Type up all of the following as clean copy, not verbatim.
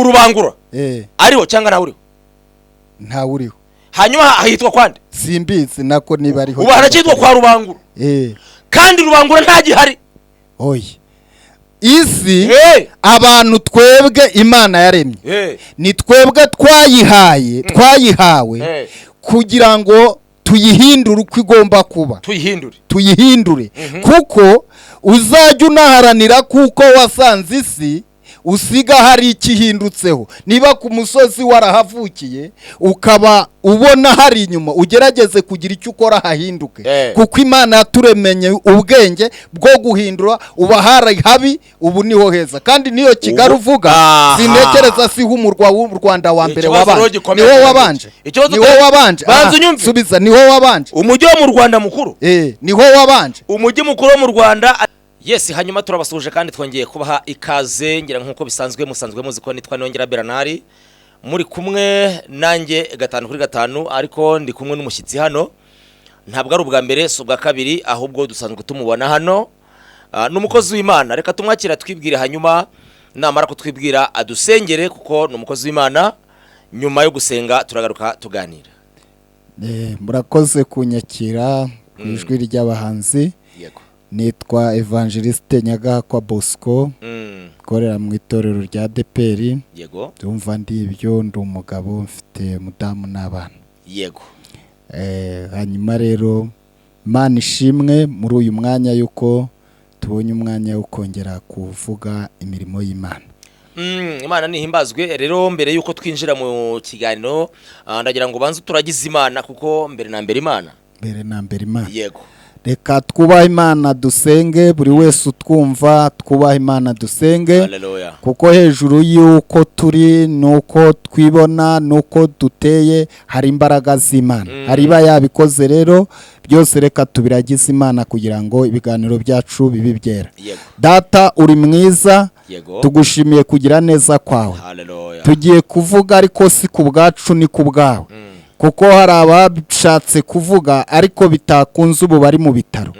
Ubu Rubangura ariho cyangwa ntawe uriho? Ntawe uriho. Hanyuma hitwa kwande? Simbizi nako niba ariho. Ubu haracyitwa kwa Rubangura kandi Rubangura ntagihari. Oya, isi, abantu twebwe Imana yaremye, ni twebwe twayihaye, twayihawe kugira ngo tuyihindure uko igomba kuba. Tuyihindure. Tuyihindure, kuko uzajya unaharanira kuko wasanze isi usiga hari ikihindutseho. Niba ku musozi warahavukiye, ukaba ubona hari inyuma, ugerageze kugira icyo ukora hahinduke, kuko Imana yaturemenye ubwenge bwo guhindura. Uba hari habi, ubu niho heza. Kandi niyo Kigali uvuga, sintekereza siho umurwa w'u Rwanda wa mbere Ikibazo rero wabanje. gikomeye Niwo cyane. wabanje? Ikibazo Niwo wabanje? Banza Aha, unyumve. subiza, niho wabanje? Umujyi wo mu Rwanda mukuru. Niho wabanje? Umujyi mukuru wo mu Rwanda, yes. Hanyuma turabasuhuje kandi twongeye kubaha ikaze. Ngira nk'uko bisanzwe, musanzwe muzi ko nitwa Nongera Bernard, muri kumwe nanjye gatanu kuri gatanu. Ariko ndi kumwe n'umushyitsi hano, ntabwo ari ubwa mbere, si ubwa kabiri, ahubwo dusanzwe tumubona hano. Ni umukozi w'Imana. Reka tumwakira twibwire, hanyuma namara kutwibwira adusengere, kuko ni umukozi w'Imana. Nyuma yo gusenga turagaruka tuganira. Murakoze kunyakira ku Ijwi ry'Abahanzi. Nitwa Evangeliste Nyagahakwa Bosco, nkorera mu itorero rya ADEPR. Ndumva ndi ibyo, ndi umugabo, mfite umudamu n'abana. Hanyuma rero Imana ishimwe muri uyu mwanya yuko tubonye umwanya wo kongera kuvuga imirimo y'Imana. Imana nihimbazwe. Rero mbere yuko twinjira mu kiganiro, ndagira ngo banze turagize Imana, kuko mbere na mbere Imana. Mbere na mbere Imana. Reka twubahe Imana, dusenge. Buri wese utwumva, twubahe Imana, dusenge, Haleluya. kuko hejuru y'uko turi n'uko twibona n'uko duteye hari imbaraga z'Imana, hari iba yabikoze. Rero byose reka tubiragize Imana kugira ngo ibiganiro byacu bibe byera. Data, uri mwiza, tugushimiye kugira neza kwawe. Haleluya. Tugiye kuvuga, ariko si ku bwacu, ni ku bwawe, kuko hari abashatse kuvuga ariko bitakunze, ubu bari mu bitaro.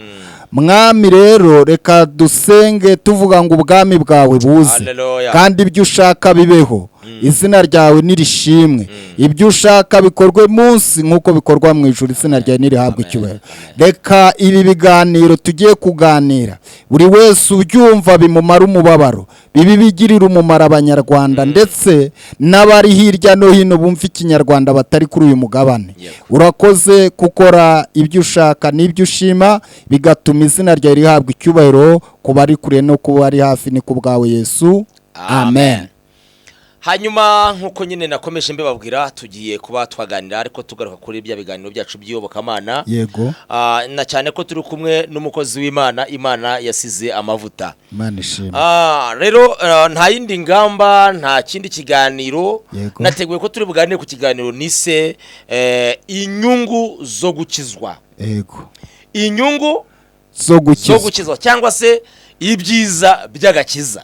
Mwami, rero reka dusenge tuvuga ngo ubwami bwawe buze, Haleluya. kandi ibyo ushaka bibeho, izina ryawe nirishimwe, ibyo ushaka bikorwe munsi nk'uko bikorwa mu ijuru, izina ryawe nirihabwe icyubahiro. Reka ibi biganiro tugiye kuganira, buri wese ubyumva bimumara umubabaro, bibi bigirira umumaro Abanyarwanda ndetse n'abari hirya no hino bumva Ikinyarwanda batari kuri uyu mugabane. Urakoze gukora ibyo ushaka n'ibyo ushima, bigatuma izina ryawe rihabwa icyubahiro ku bari kure no ku bari hafi. Ni ku bwawe Yesu, amen. Hanyuma nk'uko nyine nakomeje mbibabwira, tugiye kuba twaganira, ariko tugaruka kuri bya biganiro byacu by'iyobokamana. Na cyane ko turi kumwe n'umukozi w'Imana, Imana yasize amavuta. Imana ishimwe. Rero nta yindi ngamba, nta kindi kiganiro nateguye ko turi buganire ku kiganiro nise inyungu zo gukizwa. Inyungu zo zo gukizwa. gukizwa, cyangwa se ibyiza by'agakiza.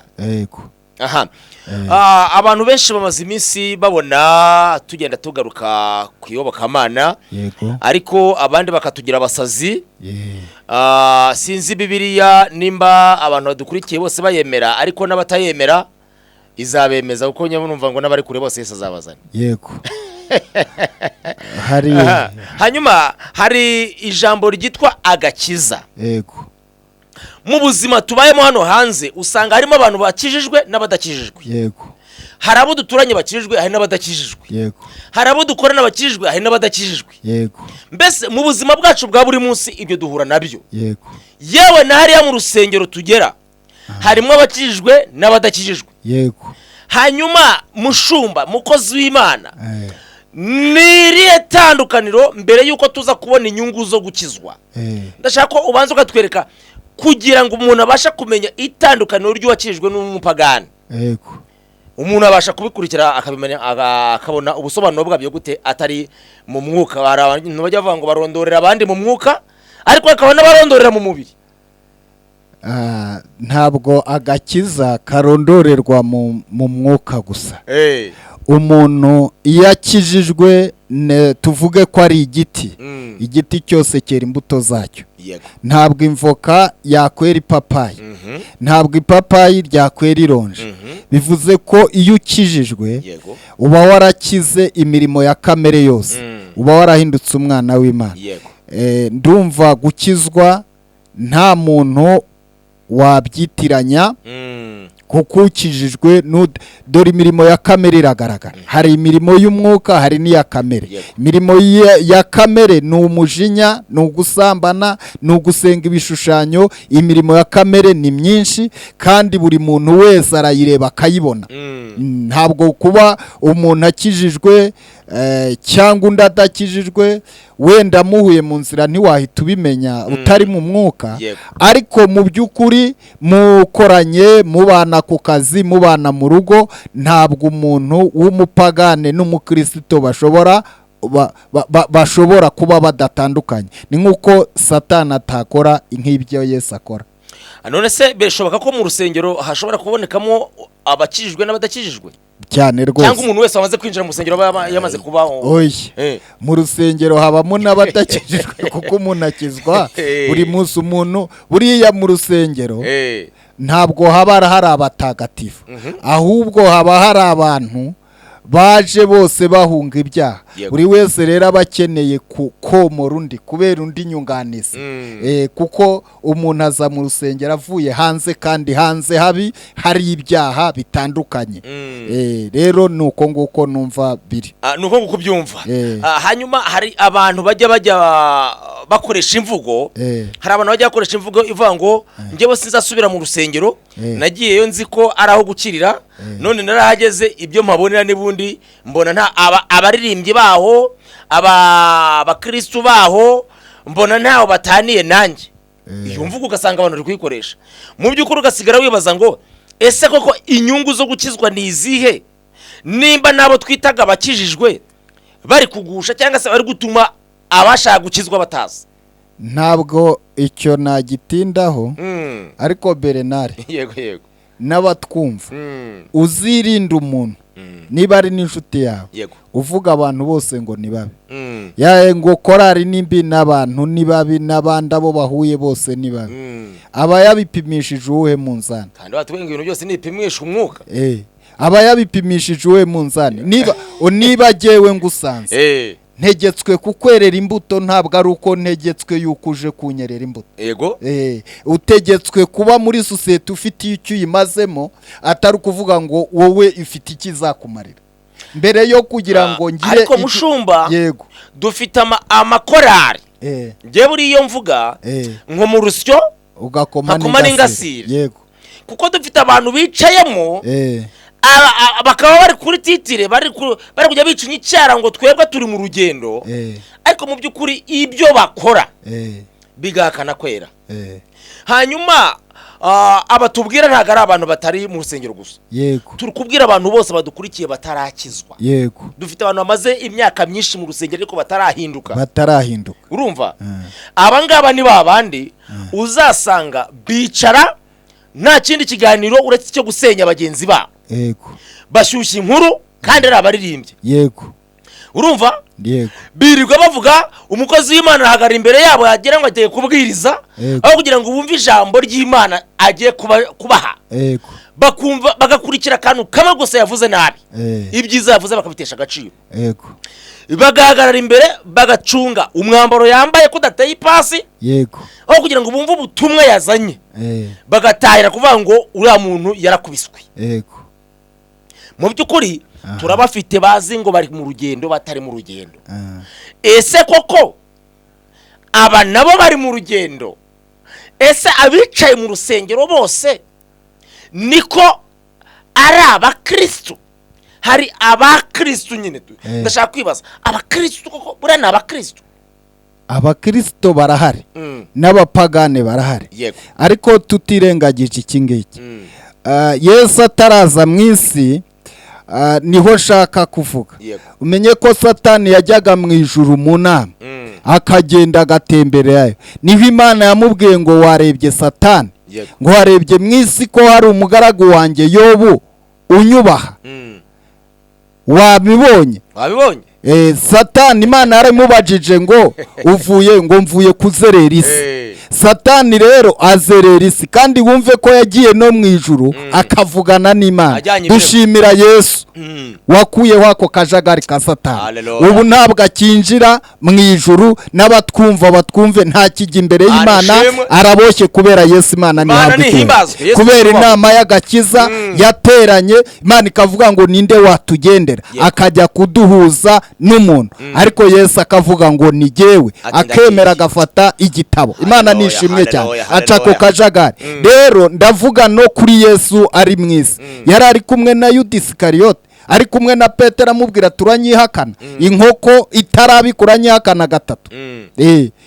Aha. Abantu benshi bamaze iminsi babona tugenda tugaruka ku iyobokamana, ariko abandi bakatugira abasazi. Sinzi Bibiliya nimba abantu badukurikiye bose bayemera, ariko n'abatayemera izabemeza, kuko nyamara ngo n'abari kure bose Yesu azabazana. Yego, hari. Aha. Hanyuma hari ijambo ryitwa agakiza. Mu buzima tubayemo hano hanze, usanga harimo abantu bakijijwe n'abadakijijwe. Hari abo duturanye bakijijwe, hari n'abadakijijwe. Hari abo dukorana bakijijwe, hari n'abadakijijwe. Mbese mu buzima bwacu bwa buri munsi ibyo duhura nabyo. Yewe na hariya mu rusengero tugera, harimo abakijijwe n'abadakijijwe. Hanyuma mushumba, mukozi w'Imana, ni irihe tandukaniro, mbere y'uko tuza kubona inyungu zo gukizwa? Ndashaka ko ubanza ukatwereka, kugira ngo umuntu abashe kumenya itandukaniro ry'uwakijijwe n'umupagani. Umuntu abasha kubikurikira akabimenya, akabona ubusobanuro bwabyo gute atari mu mwuka? Hari abantu bajya bavuga ngo barondorera abandi mu mwuka, ariko hakaba n'abarondorera mu mubiri. Ntabwo agakiza karondorerwa mu mwuka gusa. Umuntu iyo akijijwe, tuvuge ko ari igiti, igiti cyose cyera imbuto zacyo. Ntabwo imvoka yakwera ipapayi, ntabwo ipapayi ryakwera ironji. Bivuze ko iyo ukijijwe Yego. uba warakize imirimo ya kamere yose, uba warahindutse umwana w'Imana. Yego. Ndumva gukizwa nta muntu wabyitiranya, kuko ukijijwe dore imirimo ya kamere iragaragara. Hari imirimo y'umwuka, hari n'iya kamere. Imirimo ya kamere ni umujinya, ni ugusambana, ni ugusenga ibishushanyo. Imirimo ya kamere ni myinshi kandi buri muntu wese arayireba akayibona. Ntabwo kuba umuntu akijijwe cyangwa undi adakijijwe, wenda muhuye mu nzira ntiwahita ubimenya utari mu mwuka. Ariko mu by'ukuri mukoranye, mubana ku kazi, mubana mu rugo, ntabwo umuntu w'umupagane n'umukristo bashobora kuba badatandukanye. Ni nk'uko Satani atakora nk'ibyo Yesu akora. None se birashoboka ko mu rusengero hashobora kubonekamo abakijijwe n'abadakijijwe? Cyane Cyangwa rwose. umuntu wese wamaze kwinjira mu rusengero aba yamaze kubaho? Oya, mu rusengero habamo n'abadakijijwe, kuko umuntu akizwa buri munsi. Umuntu buriya mu rusengero ntabwo haba hari abatagatifu, ahubwo haba hari abantu baje bose bahunga ibyaha. Buri wese rero aba akeneye komora undi, kubera undi nyunganizi. Kuko umuntu aza mu rusengero avuye hanze, kandi hanze habi, hari ibyaha bitandukanye. Rero ni uko nguko numva biri. Ah, ni uko nguko ubyumva. Hanyuma hari abantu bajya bakoresha imvugo, hari abantu bajya bakoresha imvugo ivuga ngo: "Njyewe sinzasubira mu rusengero, nagiyeyo nzi ko ari aho gukirira, none narahageze, ibyo mpabonera n'ubundi mbona nta abaririmbyi baho, abakristu baho, mbona ntaho bataniye nanjye." Iyo mvugo ugasanga abantu bari kuyikoresha, mu by'ukuri ugasigara wibaza ngo: "Ese koko inyungu zo gukizwa ni izihe, nimba n'abo twitaga abakijijwe bari kugusha cyangwa se bari gutuma abashaka gukizwa batazi?" Ntabwo icyo nagitindaho, ariko Bernard yego yego n'abatwumva, uzirinde umuntu, niba ari n'inshuti yawe, uvuga abantu bose ngo ni babi, yawe ngo korari ni mbi, n'abantu ni babi, n'abandi abo bahuye bose ni babi. Aba yabipimishije uwuhe munzani? Kandi batubwiye ngo ibintu byose nipimisha umwuka. Aba yabipimishije uwuhe munzani? Niba jyewe ngusanze, ntegetswe kukwerera imbuto, ntabwo ari uko ntegetswe yuko uje kunyerera imbuto. Utegetswe kuba muri sosiyete ufite icyo uyimazemo, atari ukuvuga ngo wowe ifite icyo izakumarira mbere yo kugira ngo ngire Ariko mushumba, Yego. dufite amakorari. Njyewe buriya iyo mvuga nko mu rusyo, ugakoma nkakoma n'ingasire. N'ingasire. Kuko dufite abantu bicayemo, bakaba bari kuri titre, bari kujya bica icyara ngo twebwe turi mu rugendo, ariko mu by'ukuri ibyo bakora bigahakana kwera. Hanyuma abatubwira ntabwo ari abantu batari mu rusengero gusa. Turi kubwira abantu bose badukurikiye batarakizwa. Dufite abantu bamaze imyaka myinshi mu rusengero ariko batarahinduka. Batarahinduka. Urumva, aba ngaba ni ba bandi uzasanga bicara nta kindi kiganiro uretse icyo gusenya bagenzi babo. Bashyushya inkuru kandi ari abaririmbyi. Urumva, Yego. birirwa bavuga umukozi w'Imana ahagarara imbere yabo, yagira ngo agiye kubwiriza, aho kugira ngo bumve ijambo ry'Imana agiye kubaha, bakumva bagakurikira akantu kamwe gusa yavuze nabi, ibyiza yavuze bakabitesha agaciro. Bagahagarara imbere bagacunga umwambaro yambaye ko udateye ipasi, aho kugira ngo bumve ubutumwa yazanye, bagatahira kuvuga ngo uriya muntu yarakubiswe. Mu by'ukuri turabafite bazi ngo bari mu rugendo, batari mu rugendo. Ese koko aba nabo bari mu rugendo? Ese abicaye mu rusengero bose niko ari abakirisitu? Hari abakirisitu nyine ndashaka kwibaza, abakirisitu koko buriya ni abakirisitu? Abakirisito barahari, n'abapagane barahari, ariko tutirengagije iki ngiki, Yesu ataraza mu isi, niho nshaka kuvuga. Umenye ko Satani yajyaga mu ijuru mu nama, akagenda agatemberayo. Niho Imana yamubwiye ngo: "Warebye Satani, ngo warebye mu isi ko hari umugaragu wanjye Yobu unyubaha? Wabibonye?" Wabibonye? Satani, Imana yaramubajije ngo: "Uvuye?" Ngo: "Mvuye kuzerera isi." Satani rero azerera isi, kandi wumve ko yagiye no mu ijuru akavugana n'Imana. Ajyanye ibirego. Dushimira Yesu wakuyeho ako kajagari ka Satani. Hallelujah. Ubu ntabwo akinjira mu ijuru, n'abatwumva batwumve, nta kijya imbere y'Imana, Ashimwe. araboshye kubera Yesu. Imana Imana ntihabwe icyubahiro. nihimbazwe. Yesu Kubera nihimbazwe. inama y'agakiza yateranye, Imana ikavuga ngo ninde watugendera akajya kuduhuza n'umuntu, ariko Yesu akavuga ngo ni jyewe, Ati, akemera ndagiye. agafata igitabo. Imana Hallelujah, nishimwe cyane. hallelujah, Aca ako hallelujah. kajagari. Rero ndavuga no kuri Yesu ari mu isi, yari ari kumwe na Yuda Isikariyoti, ari kumwe na Petero, amubwira turanyihakana, inkoko itarabika uranyihakana gatatu.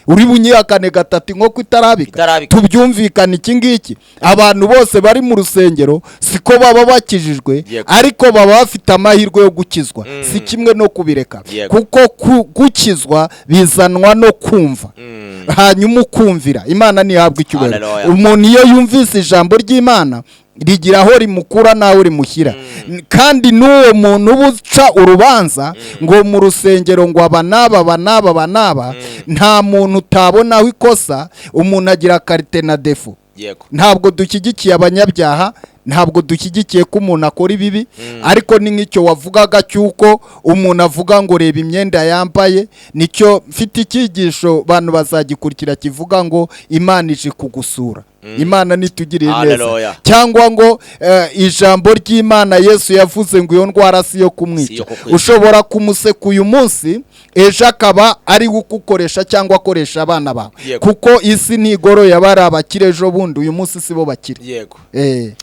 Uri bunyihakane gatatu inkoko itarabika. Itarabika. Tubyumvikane iki ngiki, abantu bose bari mu rusengero siko baba bakijijwe, ariko baba bafite amahirwe yo gukizwa, si kimwe no kubireka, kuko gukizwa bizanwa no kumva, hanyuma ukumvira. Imana ntihabwa icyubahiro. Hallelujah. Umuntu iyo yumvise ijambo ry'Imana rigira aho rimukura n'aho rimushyira. Kandi n'uwo muntu uba uca urubanza ngo mu rusengero ngo aba n'aba, aba n'aba, aba n'aba, nta muntu utabonaho ikosa. Umuntu agira qualité na défaut. Ntabwo dushyigikiye abanyabyaha, ntabwo dushyigikiye ko umuntu akora ibibi, ariko ni nk'icyo wavugaga cy'uko umuntu avuga ngo reba imyenda yambaye. Nicyo mfite icyigisho, abantu bazagikurikira, kivuga ngo Imana ije kugusura. Imana nitugiriye neza. Hallelujah. Cyangwa ngo ijambo ry'Imana Yesu yavuze ngo iyo ndwara si iyo Si kumwica. iyo kukwica. Ushobora kumuseka uyu munsi, ejo akaba ari we ukukoresha cyangwa akoresha abana bawe, kuko isi ntigoroye. Abari abakire ejo bundi, uyu munsi si bo bakire.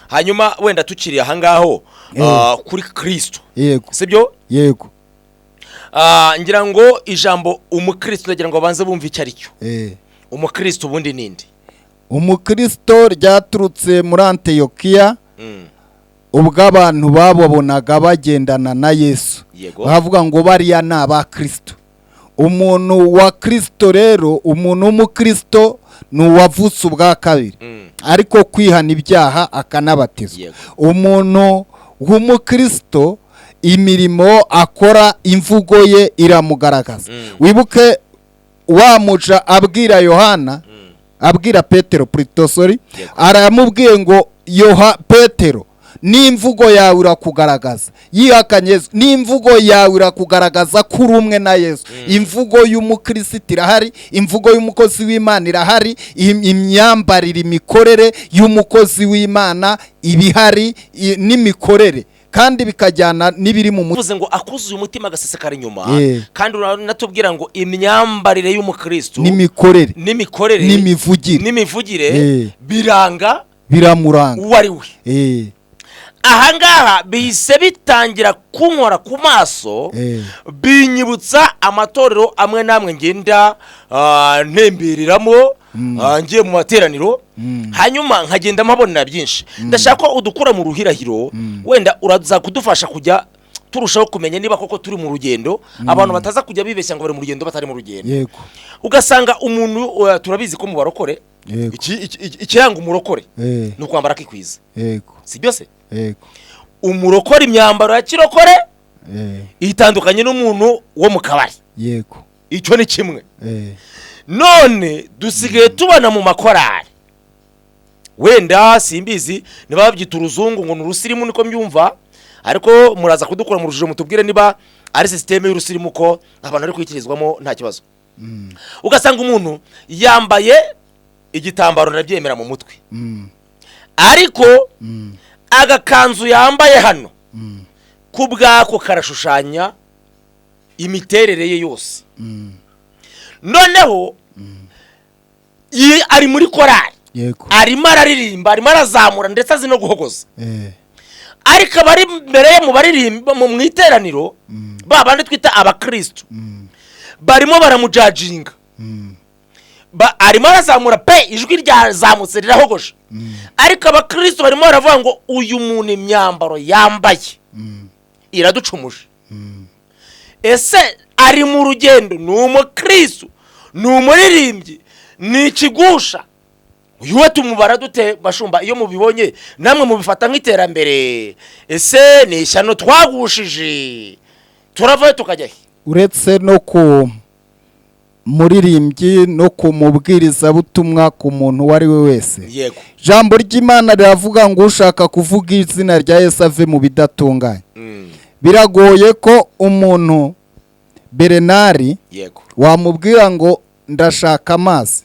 Hanyuma wenda tukiri ahangaho, kuri Kristo, sibyo? Yego. Ngira ngo ijambo umukristo, ndagira ngo babanze bumve icyo ari cyo. Umukristo ubundi ninde? Umukristo ryaturutse muri Antiyokiya, ubwo abantu bababonaga bagendana na Yesu, bavuga ngo bariya ni abakristo. Umuntu wa Kristo rero, umuntu w'umukristo ni uwavutse ubwa kabiri, ariko kwihana ibyaha akanabatizwa. Umuntu w'umukristo, imirimo akora, imvugo ye iramugaragaza. Wibuke wa muja abwira Yohana, abwira Petero plutôt, sorry, aramubwiye ngo yoha Petero, n'imvugo yawe irakugaragaza. Yihakanye Yesu, n'imvugo yawe irakugaragaza ko uri umwe na Yesu. Imvugo y'umukristo irahari, imvugo y'umukozi w'Imana irahari, imyambarire, imikorere y'umukozi w'Imana iba ihari, n'imikorere kandi bikajyana n'ibiri mu mutima. Uvuze ngo akuzuye umutima agasesekara inyuma. Kandi uranatubwira ngo imyambarire y'umukristo n'imikorere n'imikorere n'imivugire n'imivugire biranga biramuranga uwo ari we. Ahangaha bihise bitangira kunkora ku maso, binyibutsa amatorero amwe n'amwe ngenda ntembereramo, ngiye mu materaniro, hanyuma nkagenda mpabonera byinshi. Ndashaka ko udukura mu ruhirahiro, wenda uraza kudufasha kujya turushaho kumenya niba koko turi mu rugendo, abantu bataza kujya bibeshya ngo bari mu rugendo batari mu rugendo. Ugasanga umuntu, turabizi ko mu barokore, ikiranga umurokore ni ukwambara akikwiza. Si byose? Yego. Umurokore imyambaro ya kirokore itandukanye n'umuntu wo mu kabari. Icyo ni kimwe. None dusigaye tubona mu makorari, wenda simbizi niba babyita uruzungu ngo ni urusirimu, niko mbyumva, ariko muraza kudukura mu rujijo mutubwire niba ari système y'urusirimu, ko abantu bari kwikirizwamo nta kibazo. Ugasanga umuntu yambaye igitambaro, ndabyemera, mu mutwe, ariko agakanzu yambaye hano ku bwako karashushanya imiterere ye yose. Noneho ari muri korari, arimo araririmba, arimo arazamura, ndetse azi no guhogoza, ariko abari imbere ye mu baririmba mu iteraniro, ba bandi twita abakristo, barimo baramujajinga. Arimo arazamura pe, ijwi ryazamutse rirahogosha, ariko abakristo barimo baravuga ngo uyu muntu imyambaro yambaye iraducumuje. Ese ari mu rugendo? Ni umukristo? Ni umuririmbyi? Ni ikigusha? Uyu we tumubara dute, bashumba? Iyo mubibonye namwe mubifata nk'iterambere? Ese ni ishyano twagushije? Turavayo tukajya he? Uretse no ku muririmbyi no ku mubwirizabutumwa, ku muntu uwo ari we wese. Ijambo ry'Imana riravuga ngo ushaka kuvuga izina rya Yesu ave mu bidatunganye. Biragoye ko umuntu Berenari wamubwira ngo ndashaka amazi,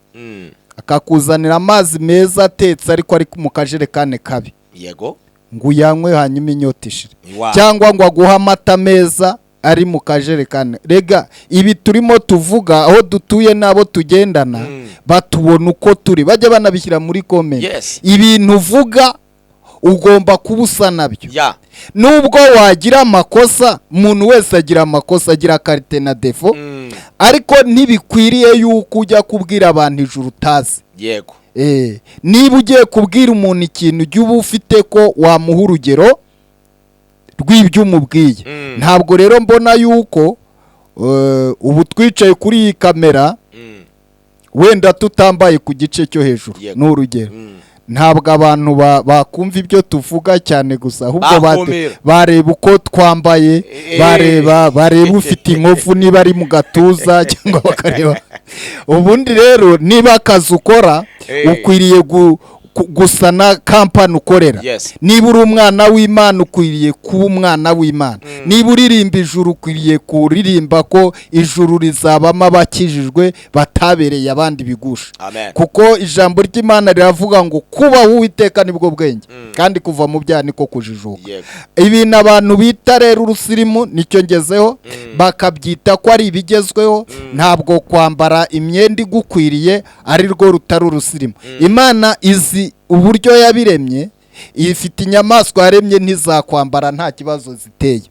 akakuzanira amazi meza atetse ariko ari mu kajerekani kabi, ngo uyanywe hanyuma inyota ishire, cyangwa ngo aguhe amata meza ari mu kajerekani. Rega ibi turimo tuvuga, aho dutuye n'abo tugendana batubona uko turi, bajya banabishyira muri comment. Ibintu uvuga ugomba kuba usa nabyo. Nubwo wagira amakosa, umuntu wese agira amakosa, agira qualité na défaut, ariko ntibikwiriye yuko ujya kubwira abantu ijuru utazi. Niba ugiye kubwira umuntu ikintu, ujye uba ufite ko wamuha urugero rw'ibyo umubwiye. Ntabwo rero mbona yuko ubu twicaye kuri iyi kamera, wenda tutambaye ku gice cyo hejuru, ni urugero, ntabwo abantu bakumva ibyo tuvuga cyane gusa, ahubwo Bakumira. bareba uko twambaye, bareba ufite inkovu niba ari mu gatuza, cyangwa bakareba ubundi. Rero niba akazi ukora, ukwiriye gusa na kampani ukorera. Niba uri umwana w'Imana, ukwiriye kuba umwana w'Imana. Niba uririmba ijuru, ukwiriye kuririmba ko ijuru rizabamo abakijijwe batabereye abandi bigusha, Amen. kuko ijambo ry'Imana riravuga ngo kubaha Uwiteka nibwo bwenge, kandi kuva mu byaha niko kujijuka. Ibintu abantu bita rero urusirimu, nicyo ngezeho, bakabyita ko ari ibigezweho. Ntabwo kwambara imyenda igukwiriye ari rwo rutari urusirimu. Imana izi uburyo yabiremye, ifite inyamaswa yaremye ntizakwambara nta kibazo ziteye.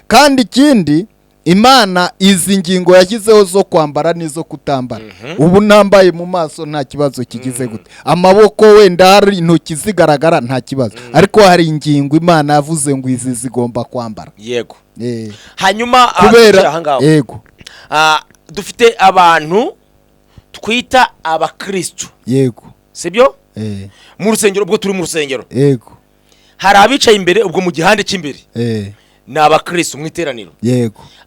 Kandi ikindi, Imana izi ngingo yashyizeho zo kwambara n'izo kutambara. Ubu ntambaye mu maso nta kibazo kigize gute, amaboko wenda hari intoki zigaragara nta kibazo, ariko hari ingingo Imana yavuze ngo izi zigomba kwambara. Hanyuma tukiri Kubera aha ngaho, dufite abantu twita abakristu, sibyo? Mu rusengero, ubwo turi mu rusengero, hari abicaye imbere, ubwo mu gihande cy'imbere, ni abakristu mu iteraniro.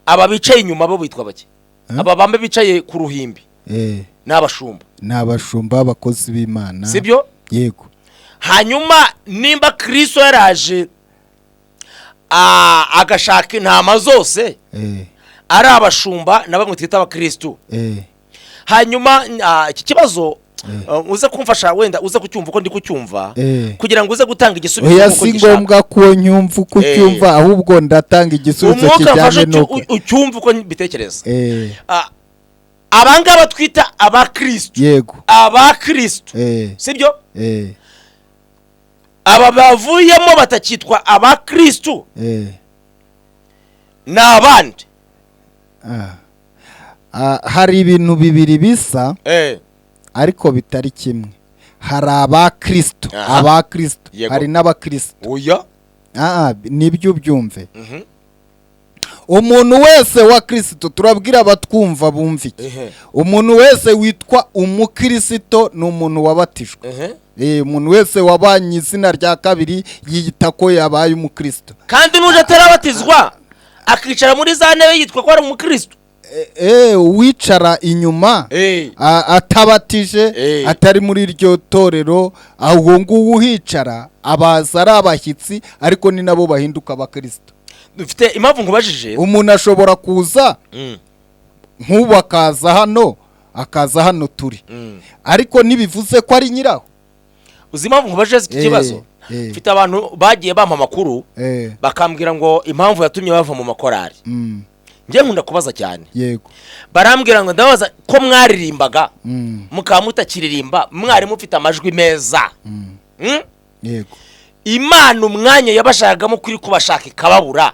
Aba bicaye inyuma bo bitwa bake? Aba bamwe bicaye ku ruhimbi ni abashumba. Ni abashumba, abakozi b'Imana. Sibyo? Yego. Hanyuma nimba Kristo yaraje agashaka intama zose, ari abashumba na bamwe twita abakristu, hanyuma iki kibazo uze kumfasha, wenda uze kucyumva uko ndi kucyumva, kugira ngo uze gutanga igisubizo Oya, nk'uko si ngishaka. ngombwa ko nyumva uko ucyumva, ahubwo ndatanga igisubizo Umwuka mfashe kijyanye n'uko ucyumve uko mbitekereza. Abangaba twita abakristu, abakristu, sibyo? Aba bavuyemo batakitwa abakristu ni abandi. Hari ibintu bibiri bisa ariko bitari kimwe. Hari abakristo, abakristo, hari n'abakristo. Oya. Nibyo, ubyumve. Umuntu wese wa Kirisito, turabwira abatwumva bumva iki, umuntu wese witwa umukirisito ni umuntu wabatijwe. Umuntu wese wabanye izina rya kabiri yiyita ko yabaye umukirisito. Kandi n'uje atarabatizwa akicara muri za ntebe yitwa ko ari umukristo. Uwicara inyuma atabatije, atari muri iryo torero, aho nguwo uhicara abaza ari abashyitsi, ariko ni nabo bahinduka abakirisito. Dufite impamvu nkubajije. Umuntu ashobora kuza nk'ubu akaza hano turi, ariko ntibivuze ko ari nyiraho. Uzi impamvu nkubajije iki kibazo? Mfite abantu bagiye bampa amakuru, bakambwira ngo impamvu yatumye bava mu makorari. Njye nkunda kubaza cyane. Barambwira ngo, ndabaza ko mwaririmbaga, mukaba mutakiririmba, mwari mufite amajwi meza? Yego. Imana umwanya yabashakagamo kuri kubashaka ikababura,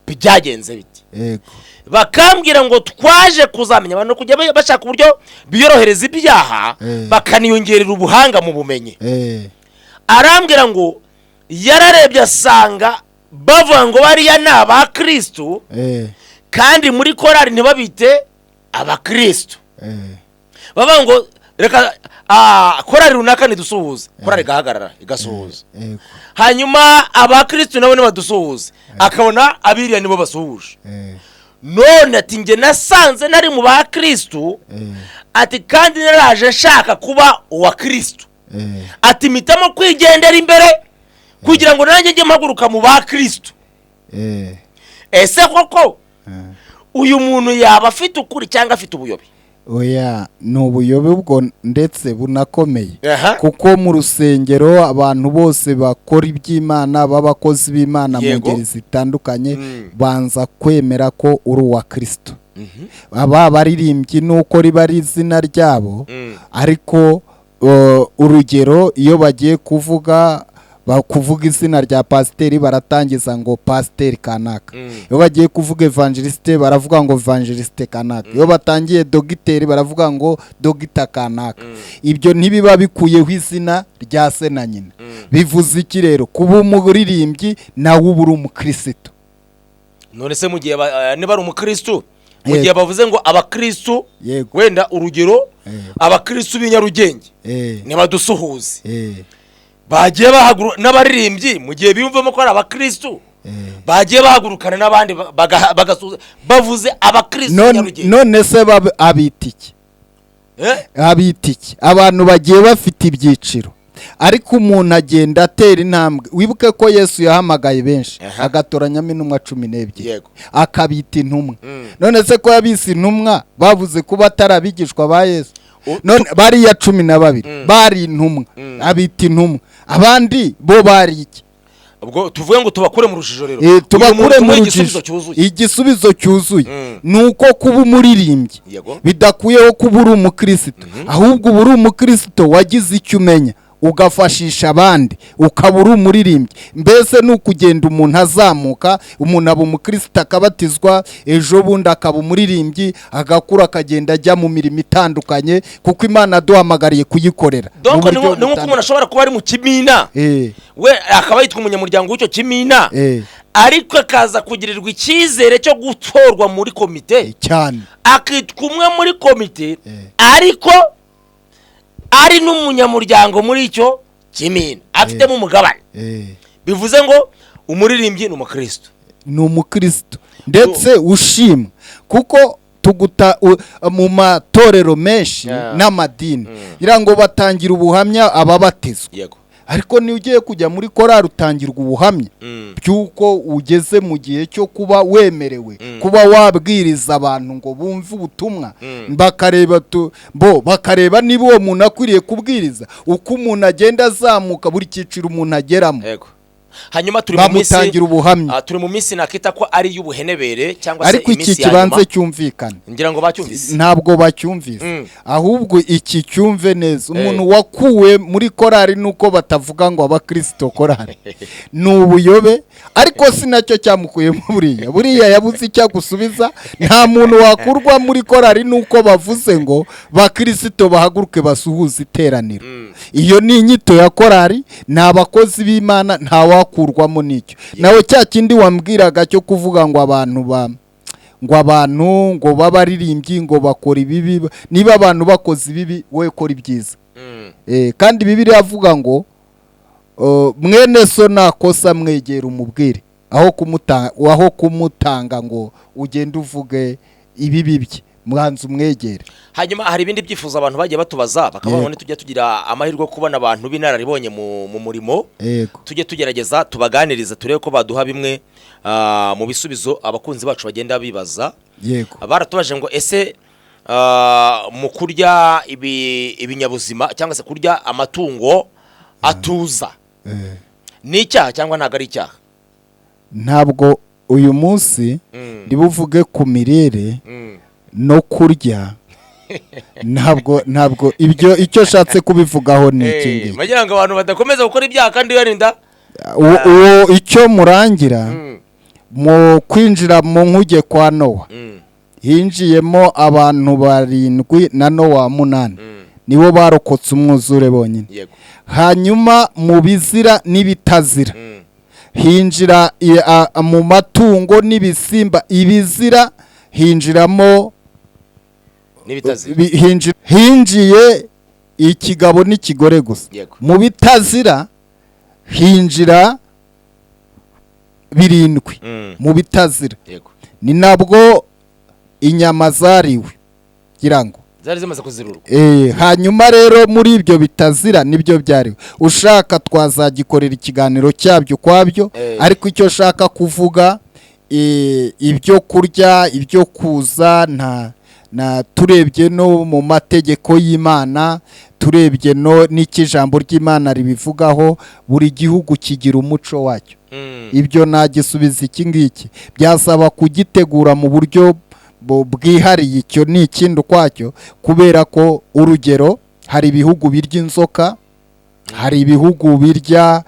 byagenze bite? Bakambwira ngo twaje kuzamenya abantu kujya bashaka uburyo biyorohereza ibyaha, bakaniyongerera ubuhanga mu bumenyi. Arambwira ngo yararebye asanga bavuga ngo bariya ni abakristu, kandi muri korari ntibabite abakristu. Bavuga ngo reka korari runaka ntidusuhuze, korari igahagarara igasuhuza, hanyuma abakristu nabo ntibadusuhuze, akabona abiriya nibo basuhuje. None ati njye nasanze nari mu ba Kristu, ati kandi naraje nshaka kuba uwa Kristu, ati mpitamo kwigendera imbere kugira ngo nanjye njye mpaguruka mu ba Kristu. Ese koko uyu muntu yaba afite ukuri cyangwa afite ubuyobe? Oya, ni ubuyobe ubwo, ndetse bunakomeye, kuko mu rusengero abantu bose bakora iby'Imana, b'abakozi b'Imana mu ngeri zitandukanye, banza kwemera ko uri uwa Kristo. Aba baririmbyi nuko riba ari izina ryabo, ariko urugero iyo bagiye kuvuga, bakuvuga izina rya pasiteri, baratangiza ngo pasiteri kanaka. Iyo bagiye kuvuga evangeliste, baravuga ngo evangeliste kanaka. Iyo batangiye dogiteri, baravuga ngo dogita kanaka. Ibyo ntibiba bikuyeho izina rya se na nyina. Bivuze iki rero? Kuba umuririmbyi nawe uba uri umukristo. None se mu gihe niba ari umukristo, mu gihe bavuze ngo abakristo, wenda urugero abakristo b'i Nyarugenge nibadusuhuze, bagiye bahaguruka n'abaririmbyi, mu gihe biyumvamo ko ari abakristo, bagiye bahagurukana n'abandi bagasuhuza bavuze abakristo b'i Nyarugenge. None se abita iki? Abita iki? Abantu bagiye bafite ibyiciro, ariko umuntu agenda atera intambwe. Wibuke ko Yesu yahamagaye benshi, agatoranyamo intumwa 12, akabita intumwa. None se ko yabise intumwa, bavuze kuba atari abigishwa ba Yesu? None bariya 12 bari intumwa, abita intumwa, abandi bo bari iki? Ubwo tuvuge ngo tubakure mu rujijo rero. Uyu Tubakure muntu mu tumuhe rujijo. igisubizo cyuzuye. Igisubizo cyuzuye ni uko kuba umuririmbyi bidakuyeho kuba uri umukristo, ahubwo uba uri umukristo wagize icyo umenya, ugafashisha abandi, ukaba uri umuririmbyi. Mbese ni ukugenda umuntu azamuka. Umuntu aba umukristo akabatizwa, ejo bundi akaba umuririmbyi, agakura, akagenda ajya mu mirimo itandukanye, kuko Imana aduhamagariye kuyikorera mu Donc ni buryo ni nk'uko umuntu butandukanye. ashobora kuba ari mu kimina, we akaba yitwa umunyamuryango w'icyo kimina, ariko akaza kugirirwa icyizere cyo gutorwa muri komite, cyane, akitwa umwe muri komite, ariko ari n'umunyamuryango muri icyo kimina, afitemo umugabane. Bivuze ngo umuririmbyi ni umukristo. Ni umukristo ndetse ushimwa, kuko tuguta mu matorero menshi n'amadini ngira ngo batangira ubuhamya ababatizwa, ariko niyo ugiye kujya muri korari utangirwa ubuhamya by'uko ugeze mu gihe cyo kuba wemerewe kuba wabwiriza abantu ngo bumve ubutumwa, bakareba bo bakareba niba uwo muntu akwiriye kubwiriza. Uko umuntu agenda azamuka, buri cyiciro umuntu ageramo, Yego, hanyuma turi mu minsi bamutangira ubuhamya. Turi mu minsi nakita ko ari iy'ubuhenebere cyangwa se Ariko iki iminsi ya kibanze nyuma. cyumvikane. Ngira ngo bacyumvise. Ntabwo bacyumvise. Ahubwo iki cyumve neza: umuntu wakuwe muri korari nuko batavuga ngo abakristo korari, ni ubuyobe, ariko si nacyo cyamukuyemo. Buriya yabuze icyo agusubiza. Nta muntu wakurwa muri korari nuko bavuze ngo bakirisito bahaguruke basuhuze iteraniro. Iyo ni inyito ya korari, ni abakozi b'Imana, nta wakurwamo n'icyo. Nawe cya kindi wambwiraga cyo kuvuga ngo abantu ba ngo abantu ngo b'abaririmbyi ngo bakora ibibi, niba abantu bakoze ibibi, wowe kora ibyiza. Kandi Bibiliya avuga ngo mwene so nakosa mwegera umubwire, aho kumutanga ngo ugende uvuge ibibi bye, mwanze umwegere. Hanyuma hari ibindi byifuzo abantu bagiye batubaza, bakaba babona tujya tugira amahirwe yo kubona abantu b'inararibonye mu murimo, tujye tugerageza tubaganirize, turebe ko baduha bimwe mu bisubizo abakunzi bacu bagenda bibaza. Baratubaje ngo ese mu kurya ibinyabuzima cyangwa se kurya amatungo atuza ni icyaha cyangwa ntabwo ari icyaha? Ntabwo uyu munsi ndibuvuge ku mirire no kurya. Ntabwo ibyo icyo nshatse kubivugaho ni iki ngiki. Bagira ngo abantu badakomeza gukora ibyaha kandi bibarinda. Uwo icyo murangira mu kwinjira mu nkuge kwa Nowa, hinjiyemo abantu barindwi na Nowa 8, nibo barokotse umwuzure bonyine. Hanyuma mu bizira n'ibitazira hinjira mu matungo n'ibisimba, ibizira hinjiramo n'ibitazira. Hinjiye ikigabo n'ikigore gusa. Mu bitazira hinjira 7, mu bitazira. Ni nabwo inyama zariwe, ngira ngo zari zimaze kuzirurwa. Hanyuma rero muri ibyo bitazira nibyo byariwe. Ushaka twazagikorera ikiganiro cyabyo ukwabyo, ariko icyo nshaka kuvuga, ibyo kurya, ibyo kuza, nta na turebye no mu mategeko y'Imana, turebye no n'icyo ijambo ry'Imana ribivugaho, buri gihugu kigira umuco wacyo. Ibyo nagisubiza iki ngiki, byasaba kugitegura mu buryo bwihariye, icyo ni ikindi ukwacyo, kubera ko urugero hari ibihugu birya inzoka, hari ibihugu birya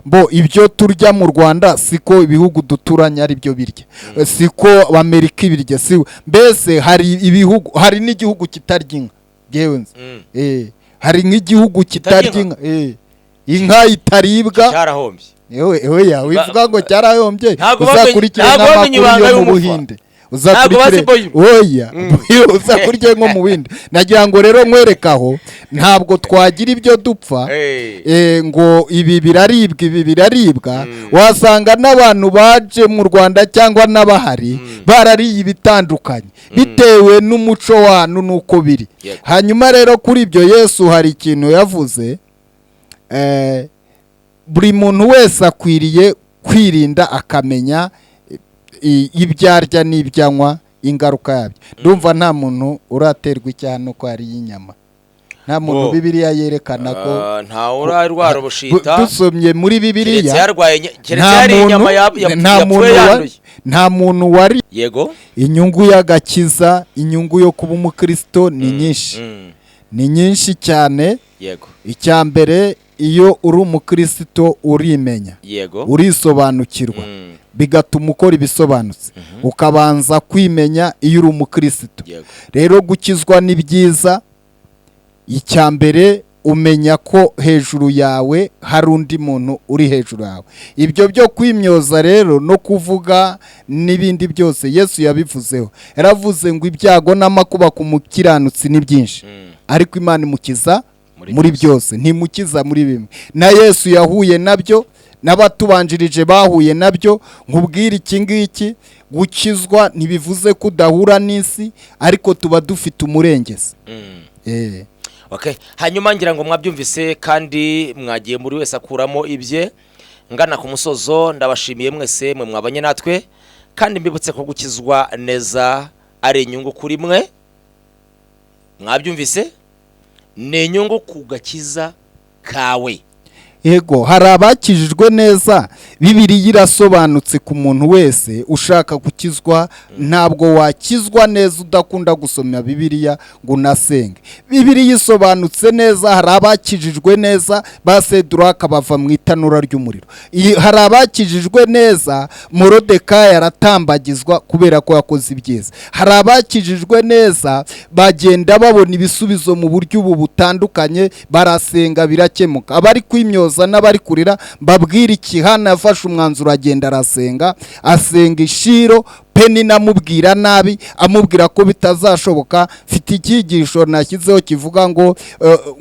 bo ibyo turya mu Rwanda siko ibihugu duturanye ari byo birya, siko Amerika ibirya, si mbese hari ibihugu, hari n'igihugu kitarya inka. Yewe nzi. Hari nk'igihugu Kitarya kitarya inka, inka itaribwa. Cyarahombye. Ewe ya wivuga ngo cyarahombye. Ntabwo bamenye, Uzakurikire ntabwo bamenye nk'amakuru ibanga yo mu y'umufa. Buhinde. Ntabwo bazi Uzakurikire, boyo. oya, uzakurikire nko mu Buhinde. Nagira ngo rero nkwereke aho ntabwo twagira ibyo dupfa, ngo ibi biraribwa, ibi biraribwa. Wasanga n'abantu baje mu Rwanda cyangwa n'abahari barariye ibitandukanye bitewe n'umuco wanyu n'uko biri. Hanyuma rero kuri ibyo, Yesu hari ikintu yavuze, buri muntu wese akwiriye kwirinda, akamenya ibyo arya n'ibyo anywa, ingaruka yabyo. Ndumva nta muntu uraterwa icyaha nuko yariye inyama, nta muntu. Oh. Bibiliya yerekana ko Ah, ntawe urarwara ubushita. Dusomye muri Keretse Bibiliya, yarwaye keretse nta yariye muntu inyama nta yapfuye muntu yanduye. nta muntu wari. Inyungu y'agakiza, inyungu yo kuba umukristo ni nyinshi, ni nyinshi cyane. Icya mbere, iyo uri umukristo urimenya, urisobanukirwa, bigatuma ukora ibisobanutse, ukabanza kwimenya iyo uri umukristo. Rero gukizwa ni byiza. Icya mbere, umenya ko hejuru yawe hari undi muntu uri hejuru yawe. Ibyo byo kwimyoza rero no kuvuga n'ibindi byose, Yesu yabivuzeho. Yaravuze ngo ibyago n'amakuba ku mukiranutsi ni byinshi, ariko Imana imukiza muri muri byose. byose, ntimukiza muri bimwe. Na Yesu yahuye nabyo, n'abatubanjirije bahuye nabyo. Nkubwire iki ngiki: gukizwa ntibivuze ko udahura n'isi, ariko tuba dufite umurengezi. Okay. Hanyuma ngira ngo mwabyumvise kandi mwagiye muri wese akuramo ibye. Ngana ku musozo, ndabashimiye mwese mwe mwabanye natwe, kandi mbibutse ko gukizwa neza ari inyungu kuri mwe. Mwabyumvise, ni inyungu ku gakiza kawe. Yego, hari abakijijwe neza. Bibiliya irasobanutse ku muntu wese ushaka gukizwa. Ntabwo wakizwa neza udakunda gusoma Bibiliya ngo unasenge. Bibiliya isobanutse neza. Hari abakijijwe neza, ba Seduraka bava mu itanura ry'umuriro. Hari abakijijwe neza, Morodekayi aratambagizwa kubera ko yakoze ibyiza. Hari abakijijwe neza bagenda babona ibisubizo mu buryo ubu butandukanye, barasenga birakemuka. Abari kwimyoza n'abari kurira, mbabwira iki: Hana yafashe umwanzuro, agenda arasenga, asenga ishiro. Penina amubwira nabi, amubwira ko bitazashoboka. Mfite icyigisho nashyizeho kivuga ngo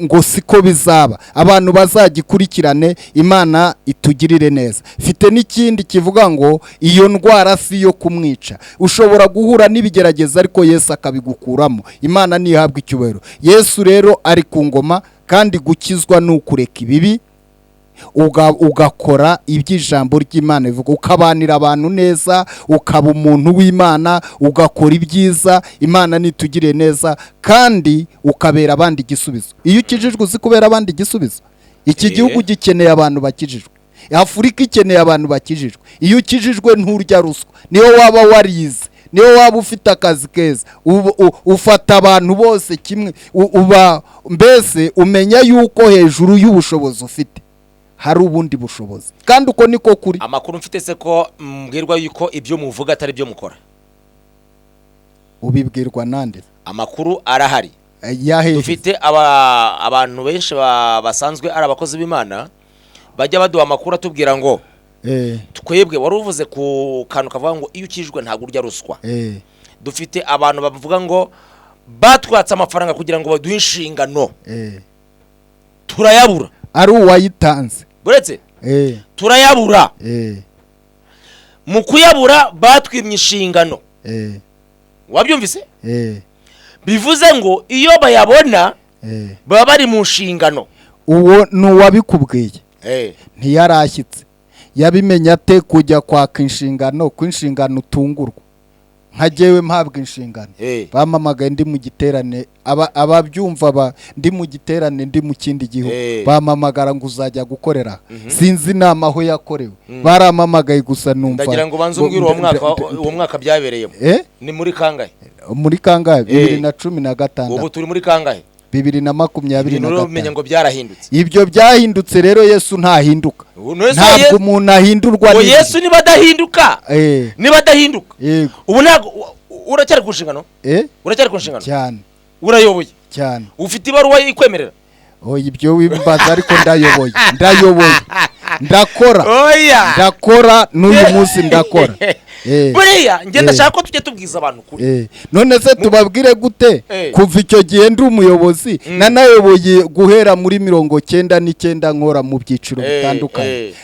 ngo siko bizaba, abantu bazagikurikirane, Imana itugirire neza. Mfite n'ikindi kivuga ngo iyo ndwara si iyo kumwica. Ushobora guhura n'ibigerageza, ariko Yesu akabigukuramo. Imana ntihabwe icyubahiro. Yesu rero ari ku ngoma, kandi gukizwa ni ukureka ibibi, ugakora iby'ijambo ry'Imana rivuga, ukabanira abantu neza, ukaba umuntu w'Imana, ugakora ibyiza. Imana nitugire neza, kandi ukabera abandi igisubizo. Iyo ukijijwe uzi kubera abandi igisubizo. Iki gihugu gikeneye abantu bakijijwe, Afurika ikeneye abantu bakijijwe. Iyo ukijijwe nturya ruswa, niyo waba warize, niyo waba ufite akazi keza, ufata abantu bose kimwe. Uba mbese umenya yuko hejuru y'ubushobozi ufite hari ubundi bushobozi, kandi uko niko kuri. Amakuru mfite se ko mbwirwa yuko ibyo muvuga atari byo mukora? Ubibwirwa nande? Amakuru arahari. Yahehe? Dufite abantu benshi basanzwe ari abakozi b'Imana bajya baduha amakuru atubwira ngo twebwe, wari uvuze ku kantu kavuga ngo iyo ukijwe ntabwo urya ruswa. Dufite abantu bavuga ngo batwatse amafaranga kugira ngo baduhe inshingano, turayabura. Ari uwayitanze? Buretse, turayabura. Mu kuyabura batwimye inshingano. Wabyumvise? Bivuze ngo iyo bayabona baba bari mu nshingano. Uwo ni uwabikubwiye, ntiyarashyitse. Yabimenya ate kujya kwaka inshingano, ko inshingano utungurwa? Nka jyewe mpabwa inshingano, bampamagaye ndi mu giterane, ababyumva, ndi mu giterane, ndi mu kindi gihugu, bampamagara ngo uzajya gukorera. Sinzi inama aho yakorewe, barampamagaye gusa numva. Ndagira ngo ubanze umbwire uwo mwaka byabereyemo. Ni muri kangahe? Muri kangahe? 2016. Ubu turi muri kangahe? Bibiri na makumyabiri na Ibintu umenya gatanu. ngo byarahindutse. Ibyo byahindutse rero, Yesu ntahinduka. Ubu none se Ntabwo umuntu ahindurwa ngo n'ibihe. Yesu niba adahinduka, niba adahinduka, ubu ntabwo uracyari ku nshingano? Uracyari ku nshingano? Cyane. Urayoboye? Cyane. Ufite ibaruwa ikwemerera? Oya, ibyo wimbaza, ariko ndayoboye, ndayoboye, ndakora. Oya. Ndakora, n'uyu munsi ndakora. Buriya njye ndashaka ko tujya tubwiza abantu ukuri. None se tubabwire gute? Kuva icyo gihe ndi umuyobozi, nanayoboye guhera muri 99, nkora mu byiciro bitandukanye.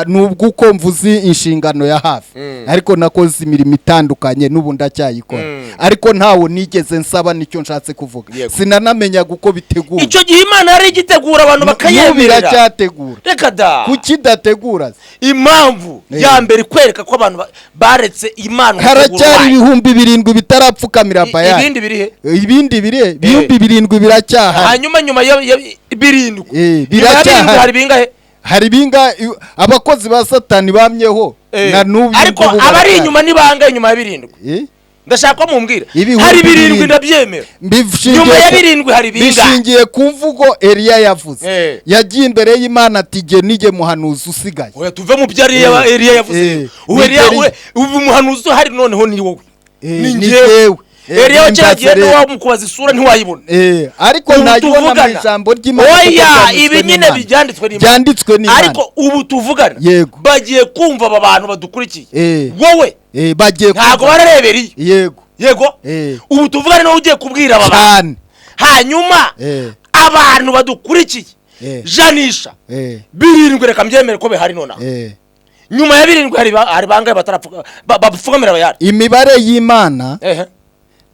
Nubwo uko mvuze inshingano ya hafi, ariko nakoze imirimo itandukanye, n'ubu ndacyayikora, ariko ntawo nigeze nsaba. Nicyo nshatse kuvuga. Sinanamenyaga uko bitegura. Icyo gihe Imana yari igitegura abantu N'ubu bakayemerera. iracyategura. Reka da. Kuki idategura se? Impamvu ya mbere ikwereka ko abantu baretse Imana umuteguro Haracyari wayo. 7,000 bitarapfukamira Bayali. Ibindi biri he? Ibindi biri 7,000 biracyahari. Hanyuma nyuma ya birindwi, nyuma ya birindwi Biracyahari. hari bingahe? Hari binga abakozi ba Satani bamyeho na n'ubu Ariko ngubu abari baracyari. inyuma ni bangahe nyuma ya birindwi? Ndashaka ko mumbwira. Hari birindwi, 7,000. ndabyemera. Mbishingiye Nyuma ya birindwi hari bingahe? Bishingiye ku mvugo Eliya yavuze. Yagiye imbere y'Imana ati: "Jye nijye muhanuzi usigaye." Oya, tuve mu byo Eliya yavuze. Ubu Ni Eliya Eliya. ubu umuhanuzi uhari noneho ni wowe. Ni Ni njyewe. njyewe. Eliya wa kera Nimbaze gihe rero. ntiwamukubaza isura, ntiwayibona. Ariko Ubu nayibona mu tuvugana. ijambo ry'Imana kuko Oya, byanditswe ibi nyine n'Imana. byanditswe n'Imana. Byanditswe n'Imana. Ariko ubu tuvugana, bagiye kumva aba bantu badukurikiye, wowe Bagiye ntabwo kumva. bararebera iyo. Yego. Yego. Ubu tuvugane nawe ugiye kubwira aba bantu. Cyane. Hanyuma abantu badukurikiye, janisha birindwi, reka mbyemere ko bihari nonaha. Nyuma ya birindwi hari bangahe batarapfuka bapfukamira Bayali? Imibare y'Imana, Ehe.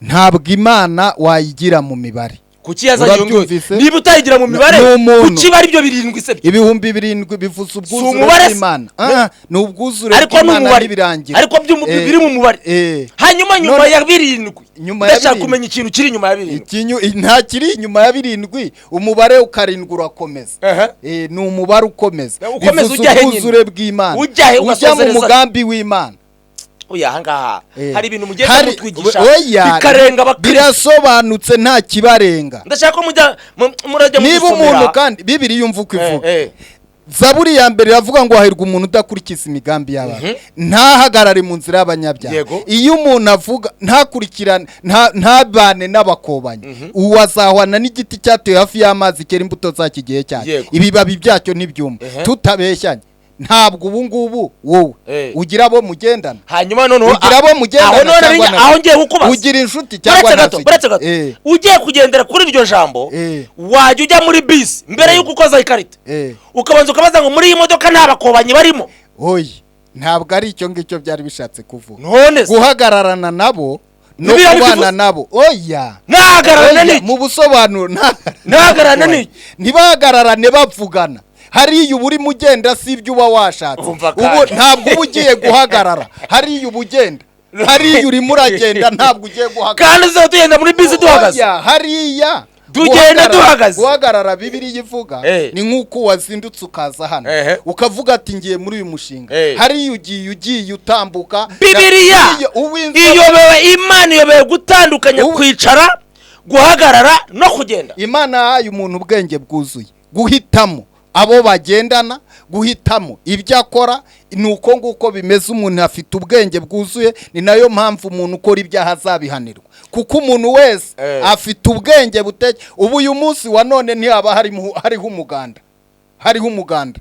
ntabwo Imana wayigira mu mibare. Kuki yazanye iyo ngiyo? Urabyumvise? Niba utayigira mu mibare, Ni umuntu. kuki bari ibyo birindwi se byo? 7,000 bivuze ubwuzure Umubare se? bw'Imana. Ni ubwuzure Ariko ni bw'Imana umubare. n'ibirangira. Ariko biri mu mubare. Hanyuma nyuma ya birindwi, Nyuma ya ndashaka birindwi. kumenya ikintu kiri inyuma ya birindwi. Nta kiri inyuma ya birindwi, umubare ukarindwi urakomeza. Ni umubare ukomeza. Ukomeza Bivuze ujya he nyine? ubwuzure bw'Imana. Ujya he Ujya mu ugasozereza? mugambi w'Imana. Oya, ahangaha hari ibintu mugenda mutwigisha Oya, bikarenga abakristo. birasobanutse, nta kibarenga. Ndashaka ko mujya murajya Niba mudusomera. umuntu kandi Bibiri yumva uko ivuga, Zaburi ya mbere iravuga ngo hahirwa umuntu udakurikiza imigambi y'abantu, ntahagarare mu nzira y'abanyabyaha. Iyo umuntu avuga ntakurikirane, ntabane n'abakobanyi, uwo azahwana n'igiti cyatewe hafi y'amazi, cyera imbuto zacyo igihe cyacyo, ibibabi byacyo ntibyuma. Tutabeshyanye, ntabwo ubu ngubu wowe ugira abo mugendana? Hanyuma noneho Ugira abo mugendana aho none cyangwa aho ngiye kukubaza. Ugira inshuti cyangwa Buretse gato, ntazo? buretse gato. Ugiye kugendera kuri iryo jambo, wajya ujya muri bisi mbere y'uko ukoza ikarita, ukabanza ukabaza ngo muri iyi modoka nta bakobanyi barimo? Oya, ntabwo ari icyo ngicyo byari bishatse kuvuga. None se? Guhagararana nabo no Bibiliya kubana ntibivuze. nabo, oya. Ntahagararana Oya, n'iki? mu busobanuro Ntahagararana n'iki? Ntibahagararane bavugana. Hariya uba urimo ugenda, si ibyo uba washatse. Umva Ubu kandi. ntabwo uba ugiye guhagarara. Hariya uba ugenda, hariya urimo uragenda, ntabwo ugiye guhagarara. Kandi uzaba tugenda muri bisi duhagaze. Oya, hariya Tugenda duhagaze. Guhagarara Bibiliya ivuga ni nk'uko wazindutse ukaza hano, ukavuga ati ngiye muri uyu mushinga. Hariya ugiye utambuka. Bibiliya Hariya iyobewe, Imana iyobewe gutandukanya kwicara, guhagarara no kugenda. Imana yahaye umuntu ubwenge bwuzuye, guhitamo abo bagendana, guhitamo ibyo akora. Ni uko nguko bimeze, umuntu afite ubwenge bwuzuye. Ni nayo mpamvu umuntu ukora ibyaha azabihanirwa, kuko umuntu wese afite ubwenge buteke. Ubu uyu munsi wa none ntihaba hariho umuganda, hariho umuganda,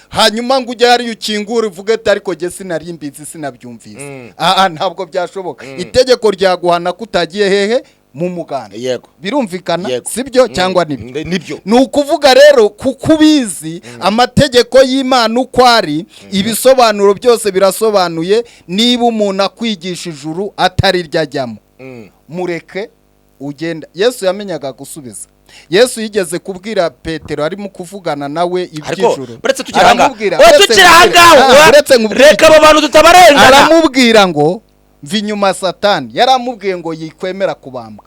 hanyuma ngo ujye hariya ukingure uvuge ati ariko jye sinari mbizi, sinabyumvise. Aha ntabwo byashoboka, itegeko ryaguhana ko utagiye hehe Mu muganda. Yego. Birumvikana? Yego. Sibyo cyangwa nibyo? Nibyo. Ni ukuvuga rero, kuko ubizi amategeko y'Imana uko ari, ibisobanuro byose birasobanuye. Niba umuntu akwigisha ijuru atari ryo ajyamo, mureke ugenda. Yesu yamenyaga gusubiza. Yesu yigeze kubwira Petero, arimo kuvugana nawe Ariko iby'ijuru. uretse tukiri ahangaha, Aramubwira, oya, uretse tukiri ahangaha, uretse nkubwire. Reka abo bantu tutabarengana. Aramubwira ngo: "Mva inyuma, Satani." Yaramubwiye ngo yikwemera kubambwa.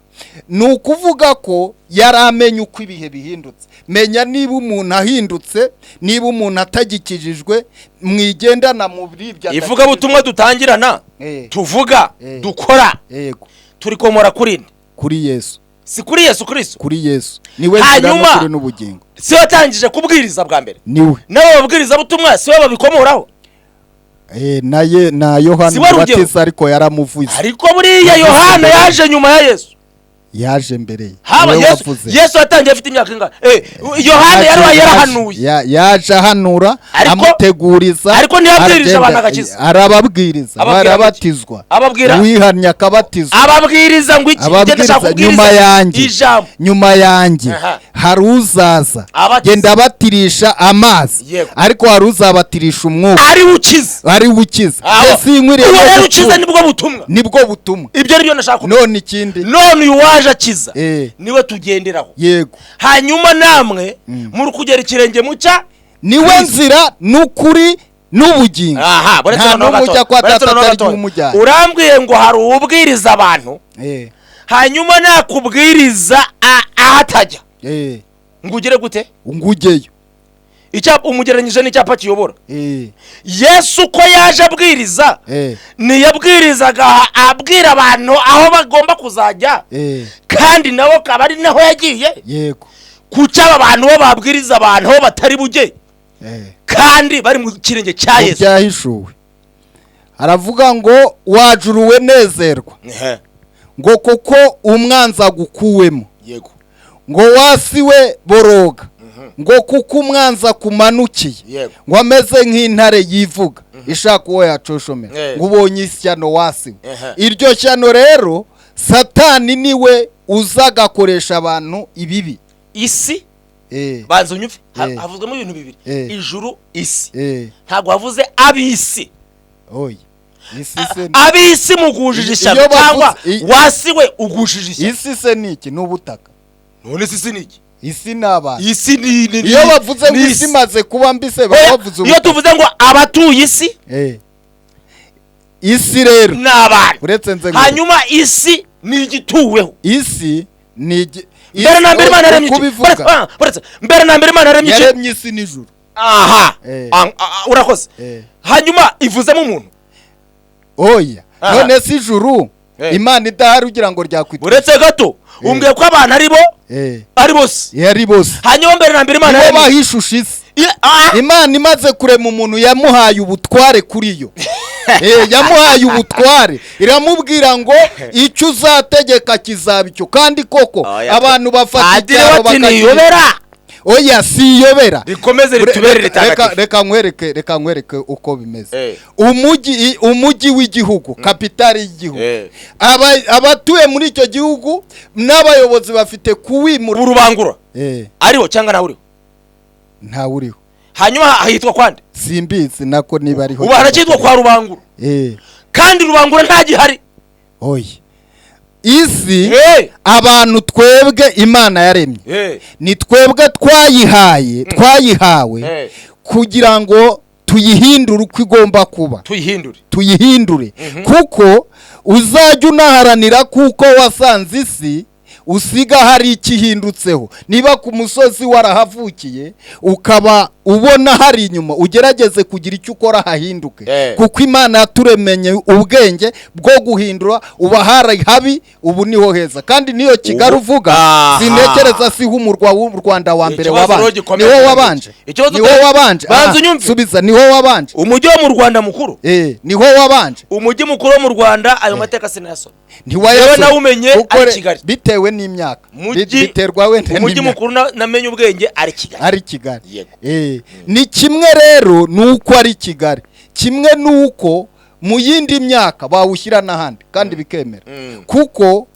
Ni ukuvuga ko yari amenye uko ibihe bihindutse. Menya niba umuntu ahindutse, niba umuntu atagikijijwe, mwigendana muri ibyo. Ivugabutumwa dutangirana, tuvuga, dukora, turikomora kuri nde? Kuri Yesu. Si kuri Yesu Kristo? Kuri Yesu, niwe nzira Hanyuma, n'ukuri n'ubugingo. si watangije kubwiriza bwa mbere? Niwe. N'abo babwirizabutumwa si bo babikomoraho? Naye na Yohana Si we rugero? Umubatiza, ariko yaramuvuze. Ariko buriya Yohana yaje nyuma ya Yesu. Yaje mbere ye. Haba Niwe Yesu. wavuze. Yesu yatangiye afite imyaka ingana? Yohana yari yarahanuye. Yaje ahanura, amuteguriza. Ariko ntiyabwirije Aragenda, abantu agakiza. Arababwiriza. Ababwira Barabatizwa. Ababwira Uwihannye akabatizwa. Ababwiriza ngo iki? Ngenda Ababwiriza ashaka kubwiriza nyuma yanjye, ijambo. nyuma yanjye hari uzaza. Abatiza. Genda batirisha amazi, ariko hari uzabatirisha umwuka. Ari we ukiza. Ari we ukiza. Aho. Mbese sinkwiriye Uwo no rero ukiza, gukura. nibwo butumwa. Nibwo butumwa. Ibyo nibyo nashaka kuvuga. None ikindi? None uyu waje akiza, niwe tugenderaho. Hanyuma namwe muri kugera ikirenge mucya. Niwe nzira n'ukuri n'ubugingo. Aha, buretse Nta noneho n'umwe gato, ujya kwa buretse Data noneho atari gato. umujyanye. Urambwiye ngo hari uwubwiriza abantu, hanyuma nakubwiriza aho atajya, ngo ugere gute? Ngo ujyeyo. Icyapa umugereranyije n'icyapa kiyobora. Yesu ko yaje abwiriza, ntiyabwirizaga abwira abantu aho bagomba kuzajya, kandi nabo akaba ari naho yagiye? Yego. Kuki aba bantu bo babwiriza abantu aho batari bujye, kandi bari mu kirenge cya Mu Yesu? Byahishuwe aravuga ngo: "Wajuruwe, nezerwa," ngo "kuko umwanzi agukuwemo." Ngo: "Wasiwe, boroga," ngo "kuko umwanzi akumanukiye," ngo "ameze nk'intare yivuga ishaka uwo yacoshomera." Ngo: "Ubonye ishyano, wasiwe." Iryo shyano rero, Satani niwe uza agakoresha abantu ibibi. Isi, banza unyumve. Havuzwemo ibintu bibiri: ijuru, isi. Ntabwo havuze ab'isi. Oya, isi se Ab'isi mugujije ishyano, Iyo bavuze cyangwa wasiwe ugushije ishyano. Isi se ni iki? Ni ubutaka. None isi ni iki? Isi ni abantu. Isi ni Iyo bavuze ngo ni isi imaze kuba mbise, baba Oya, bavuze iyo ubutaka. tuvuze ngo abatuye isi, Isi rero, ni abantu. uretse nze Hanyuma isi ni igituweho. Isi ni Mbere na mbere Imana yaremye uko iki? ubivuga. Buretse, mbere na mbere Imana yaremye iki? Yaremye isi n'ijuru. Aha. Urakoze. Hanyuma ivuzemo umuntu. Oya. None si ijuru, Imana idahari, ugira ngo ryakwitwa? Uretse gato, umbwiye ko abantu ari bo, ari bose. Yari bose. Hanyuma mbere na mbere Imana Nibo yaremye bahishusha isi. Ah! Imana imaze kurema umuntu, yamuhaye ubutware kuri yo. Yamuhaye ubutware, iramubwira ngo: "Icyo uzategeka kizaba icyo." Kandi koko Oya, abantu bafata Padiri icyaro bati bakagira. Niyobera. Oya, si iyobera. Rikomeze ritubere ritagatifu. Reka nkwereke uko bimeze. Umujyi w'igihugu, kapitali y'igihugu, abatuye muri icyo gihugu n'abayobozi bafite kuwimura. Urubangura ariho cyangwa nawe uriho? Ntawe uriho. Hanyuma hitwa kwande? Simbizi nako niba ariho. Ubu haracyitwa kwa Rubangura, kandi Rubangura ntagihari. Oya, isi, abantu twebwe Imana yaremye, ni twebwe twayihaye, twayihawe kugira ngo tuyihindure uko igomba kuba. Tuyihindure. Tuyihindure, kuko uzajya unaharanira kuko wasanze isi usiga hari ikihindutseho. Niba ku musozi warahavukiye, ukaba ubona hari inyuma, ugerageze kugira icyo ukora hahinduke, kuko Imana yaturemenye ubwenge bwo guhindura. Uba hari habi, ubu niho heza. Kandi niyo Kigali uvuga, sintekereza siho umurwa w'u Rwanda wa mbere Ikibazo rero wabanje. gikomeye Niwo cyane. wabanje? Ikibazo Niwo wabanje? Banza Aha, unyumve. subiza, niho wabanje? Umujyi wo mu Rwanda mukuru? Niho wabanje? Umujyi mukuru wo mu Rwanda, ayo mateka sinayasoma. Ntiwayasoma. Yewe, nawumenye Kuko ari Kigali. Bitewe n'imyaka. Biterwa wenda Umujyi n'imyaka. mukuru namenye ubwenge ari Kigali. Ari Kigali. Yego. Ni kimwe rero nuko ari Kigali, kimwe nuko mu yindi myaka bawushyira n'ahandi kandi bikemera, kuko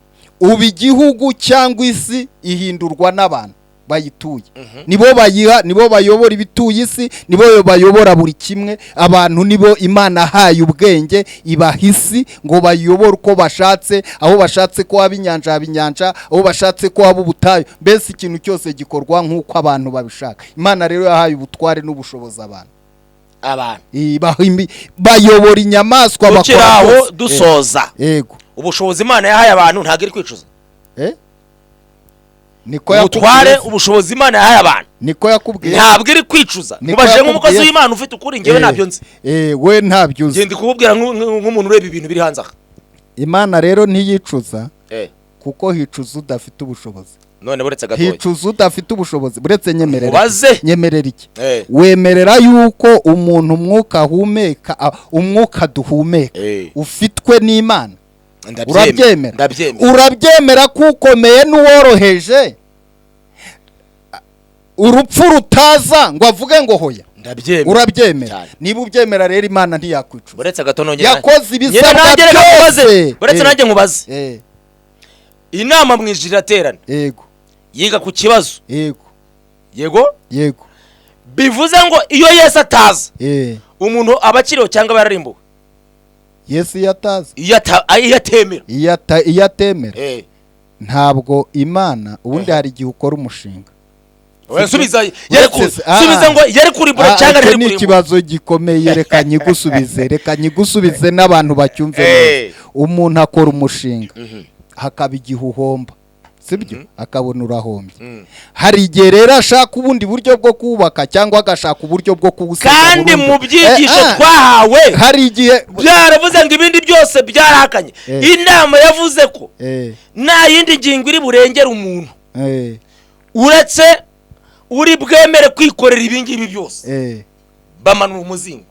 Ubu igihugu cyangwa isi ihindurwa n'abantu bayituye, nibo bayiha, nibo bayobora ibituye isi, nibo bayobora buri kimwe. Abantu nibo Imana ahaye ubwenge, ibaha isi ngo bayobore uko bashatse. Aho bashatse ko haba inyanja haba inyanja, aho bashatse ko haba ubutayu, mbese ikintu cyose gikorwa nk'uko abantu babishaka. Imana rero yahaye ubutware n'ubushobozi abantu. Abantu. Bayobora inyamaswa, Tukiri bakora aho, byose. dusoza, Yego. ubushobozi Imana yahaye abantu ntabwo iri kwicuza. Niko Ubutware, yakubwiye? ubushobozi Imana yahaye abantu Niko yakubwiye? ntabwo iri kwicuza. Niko Mubajije nk'umukozi yakubwiye? w'Imana ufite ukuri, ngewe ntabyo nzi. We ntabyo uzi. Ngenda kububwira nk'umuntu ureba ibintu biri hanze aha. Imana rero ntiyicuza, kuko hicuza udafite ubushobozi. None buretse gatoya. Hicuza udafite ubushobozi. Buretse, nyemerera. Ubaze. Nyemerera iki? Wemerera yuko umuntu umwuka ahumeka, umwuka duhumeka ufitwe n'Imana? Ndabyemera. Urabyemera? Ndabyemera. Urabyemera ko ukomeye n'uworoheje urupfu rutaza ngo avuge ngo hoya? Ndabyemera. Urabyemera? Cyane. Niba ubyemera rero, Imana ntiyakwicuza. Buretse gato nongere. Yakoze Nyine ibisabwa nanjye reka nkubaze. byose. Buretse nanjye nkubaze. Inama mu ijuru iraterana, yiga ku kibazo. Yego? Yego. Bivuze ngo iyo Yesu ataza, umuntu aba akiriho cyangwa aba yararimbuwe? Yesu iyo ataza? Iyo atemera. Iyo atemera, ntabwo Imana, ubundi hari igihe ukora umushinga. Oya, subiza, yari subiza ngo yari kurimbura cyangwa Icyo yari ni kurimbura? ikibazo gikomeye. Reka nyigusubize, reka nyigusubize n'abantu bacyumve neza. Umuntu akora umushinga, hakaba igihe uhomba, sibyo? Akabona urahombye. Hari igihe rero ashaka ubundi buryo bwo kubaka cyangwa agashaka uburyo bwo kuwusiga Kandi burundu. mu byigisho twahawe, Hari igihe byaravuze ngo ibindi byose byarahakanye. Inama yavuze ko nta yindi ngingo iri burengere umuntu uretse uri bwemere kwikorera ibingibi byose. Bamanura umuzingo.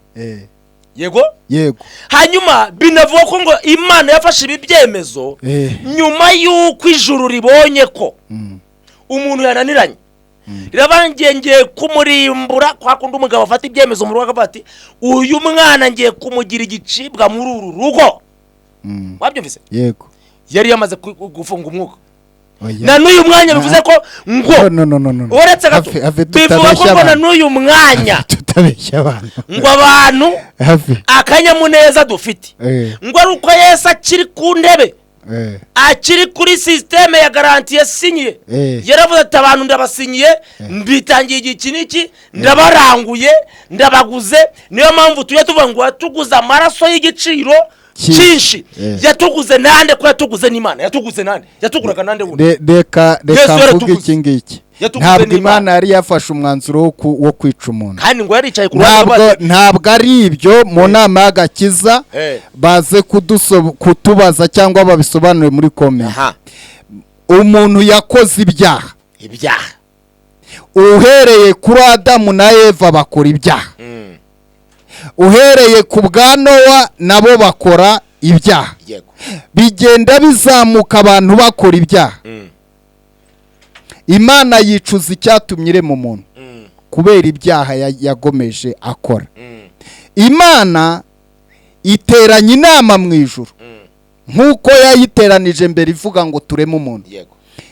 Yego? Yego. Hanyuma binavuga ko ngo Imana yafashe ibi byemezo nyuma y'uko ijuru ribonye ko umuntu yananiranye, rirabangengeye kumurimbura. Kwa kundi umugabo afata ibyemezo mu rugo akavuga ati: "Uyu mwana ngiye kumugira igicibwa muri uru rugo." Wabyumvise? Yego. Yari yamaze gufunga umwuka. Oya. Na n'uyu mwanya bivuze ko ngo No, no, no, no, no. uretse gato, Have bivuga ko tutabeshya ngo na abantu. n'uyu mwanya Tutabeshya abantu. ngo abantu Have. akanyamuneza dufite ngo ari uko Yesu akiri ku ntebe, akiri kuri système ya garantie yasinyiye. Yaravuze ati: "Abantu ndabasinyiye, mbitangiye igihe iki n'iki, ndabaranguye, ndabaguze." Niyo mpamvu tujya tuvuga ngo yatuguze amaraso y'igiciro Cyinshi. cyinshi. Yatuguze nande? Ko yatuguze n'Imana, yatuguze nande? Yatuguraga nande wundi? Reka Yesu mvuge yaratuguze. iki ngiki. Yatuguze Ntabwo n'Imana. Imana yari yafashe umwanzuro wo kwica umuntu. Kandi ngo yaricaye ku ruhande Ntabwo rwacu. ntabwo ari ibyo. Mu nama y'agakiza baze kutubaza cyangwa babisobanure muri comment. Umuntu yakoze ibyaha. Ibyaha. Uhereye kuri Adamu na Eva bakora ibyaha, uhereye ku bwa Nowa nabo bakora ibyaha, bigenda bizamuka, abantu bakora ibyaha. Imana yicuza icyatumye irema umuntu kubera ibyaha yagomeje akora. Imana iteranya inama mu ijuru nk'uko yayiteranije mbere ivuga ngo tureme umuntu.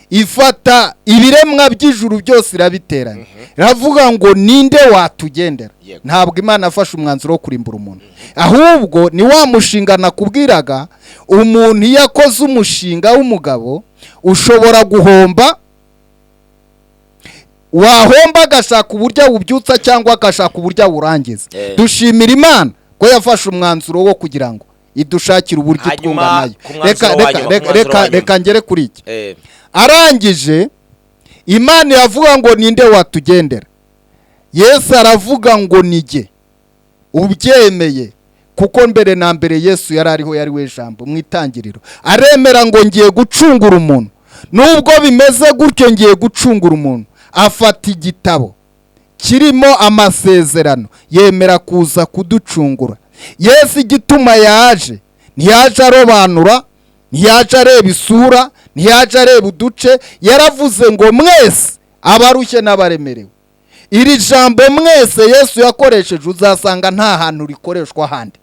Ifata ibiremwa by'ijuru byose irabiteranya, iravuga ngo: "Ninde watugendera?" Ntabwo Imana yafashe umwanzuro wo kurimbura umuntu, ahubwo ni wa mushinga nakubwiraga. Umuntu iyo akoze umushinga w'umugabo, ushobora guhomba, wahomba agashaka uburyo awubyutsa cyangwa agashaka uburyo awurangiza. Dushimira Imana ko yafashe umwanzuro wo kugira ngo idushakire uburyo Hanyuma, itwunga nayo. ku mwanzuro Reka wa reka nyuma, ku reka mwanzuro reka wa nyuma. Reka ngere kuri iki. Arangije Imana iravuga ngo: "Ninde watugendera?" Yesu aravuga ngo: "Nijye ubyemeye," kuko mbere na mbere Yesu yari ariho, yari we Jambo mu itangiriro. Aremera ngo: "Ngiye gucungura umuntu, nubwo bimeze gutyo ngiye gucungura umuntu." Afata igitabo kirimo amasezerano, yemera kuza kuducungura. Yesu igituma yaje, ntiyaje arobanura, ntiyaje areba isura, ntiyaje areba uduce. Yaravuze ngo: "Mwese abarushye n'abaremerewe." Iri jambo "mwese" Yesu yakoresheje, uzasanga nta hantu rikoreshwa ahandi.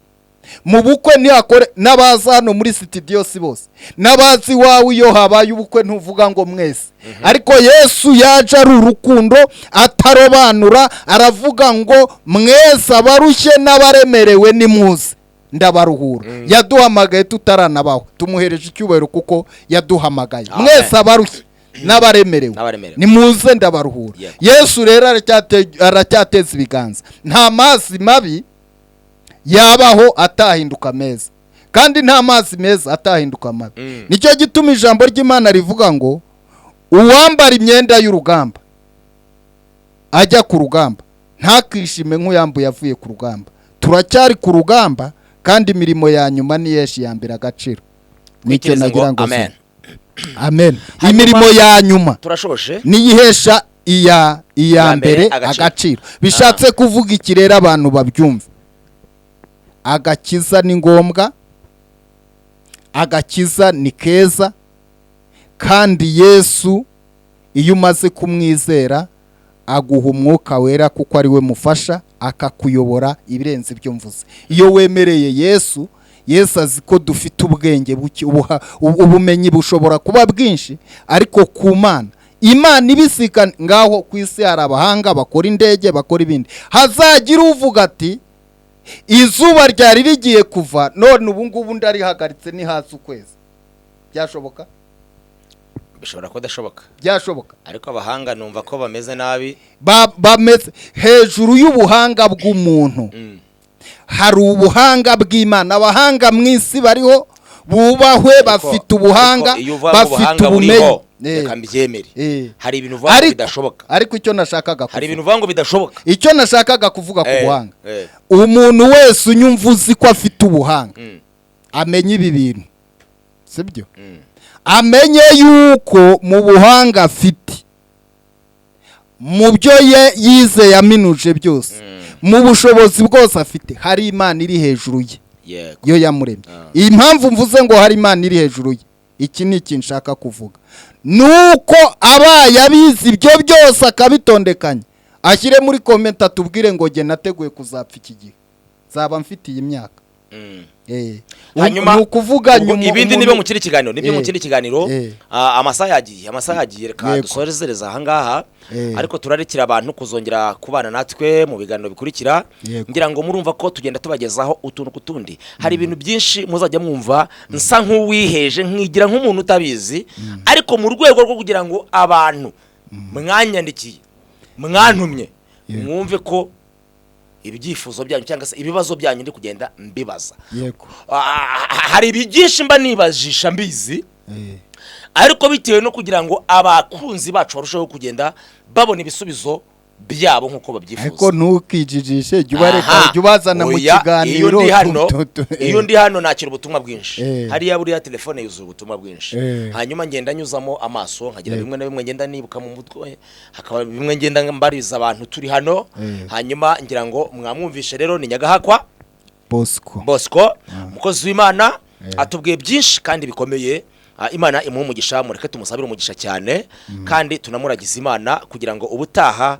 Mu bukwe ntihakore n'abaza hano muri sitidiyo si bose, n'abazi iwawe iyo habaye ubukwe ntuvuga ngo mwese. Ariko Yesu yaje ari urukundo atarobanura, aravuga ngo mwese abarushye n'abaremerewe nimuze ndabaruhura. Yaduhamagaye tutaranabaho, tumuhereje icyubahiro kuko yaduhamagaye. Amen. Mwese abarushye n'abaremerewe N'abaremerewe. nimuze ndabaruhura. Yego. Yesu rero aracyateza ibiganza. Nta mazi mabi yabaho atahinduka meza, kandi nta mazi meza atahinduka mabi. Nicyo gituma ijambo ry'Imana rivuga ngo uwambara imyenda y'urugamba ajya ku rugamba ntakishime nk'uyambuye avuye ku rugamba. Turacyari ku rugamba, kandi imirimo ya nyuma ni yeshi ya mbere agaciro. Nicyo Twikirize ngo nagira ngo amen. Amen. Hanyuma- Imirimo ya nyuma Turashoshe. niyihesha iya Iya mbere mbere agaciro. agaciro. Bishatse kuvuga iki rero abantu babyumve? Agakiza ni ngombwa, agakiza ni keza, kandi Yesu iyo umaze kumwizera aguha umwuka wera kuko ari we mufasha, akakuyobora ibirenze ibyo mvuze. Iyo wemereye Yesu, Yesu azi ko dufite ubwenge buke, ubumenyi bushobora kuba bwinshi, ariko ku Mana, Imana ibisika ngaho ku isi hari abahanga bakora indege, bakora ibindi. Hazagira uvuga ati izuba ryari rigiye kuva none ubu ngubu ndarihagaritse ntihaze ukwezi. Byashoboka? Bishobora kudashoboka. Byashoboka. Ariko abahanga numva ko bameze nabi. Bameze hejuru y'ubuhanga bw'umuntu. Hari ubuhanga bw'Imana. Abahanga mu isi bariho bubahwe, bafite ubuhanga, Ariko iyo uvuga ngo bafite ubuhanga ubumenyi. buriho, reka mbyemere. Hari ibintu uvuga ngo bidashoboka. Ariko icyo nashakaga Hari kuvuga, ibintu uvuga ngo bidashoboka. icyo nashakaga kuvuga ku buhanga, umuntu wese unyumva uzi ko afite ubuhanga, amenye ibi bintu, sibyo? Amenye yuko mu buhanga afite, mu byo ye yize yaminuje byose, mu bushobozi bwose afite, hari Imana iri hejuru ye. Yego. Yo yamuremye. Iyi mpamvu mvuze ngo hari Imana iri hejuru ye, iki ni ikintu nshaka kuvuga, nuko abaye abizi ibyo byose akabitondekanya, ashyire muri comment atubwire ngo jye nateguye kuzapfa iki gihe, nzaba mfite iyi myaka. Hanyuma Ni ukuvuga ubwo nyuma ibindi nibe mu kindi kiganiro, nibyo mu kindi kiganiro. Amasaha yagiye, amasaha yagiye, reka dusorezereza aha ngaha. Ariko turarekera abantu kuzongera kubana natwe mu biganiro bikurikira. Ngira ngo murumva ko tugenda tubagezaho utuntu ku tundi. Hari ibintu byinshi muzajya mwumva nsa nk'uwiheje, nkigira nk'umuntu utabizi, ariko mu rwego rwo kugira ngo abantu mwanyandikiye, mwantumye, mwumve ko ibyifuzo byanyu cyangwa se ibibazo byanyu ndi kugenda mbibaza. Hari byinshi mba nibajisha mbizi, ariko bitewe no kugira ngo abakunzi bacu barusheho kugenda babona ibisubizo byabo nk'uko babyifuza. Ariko ntukijijishe, jya ubareka, Aha. jya ubazana mu Oya, kiganiro. iyo ndi hano, iyo ndi hano nakira ubutumwa bwinshi. Hariya buriya telefone yuzuye ubutumwa bwinshi. Hanyuma ngenda nyuzamo amaso, nkagira bimwe na bimwe ngenda nibuka mu mutwe, hakaba bimwe ngenda mbariza abantu turi hano. Hanyuma ngira ngo mwamwumvishe rero, ni Nyagahakwa Bosco. Bosco, umukozi w'Imana, atubwiye byinshi kandi bikomeye. Imana imuhe umugisha, mureke tumusabire umugisha cyane, kandi tunamuragize Imana kugira ngo ubutaha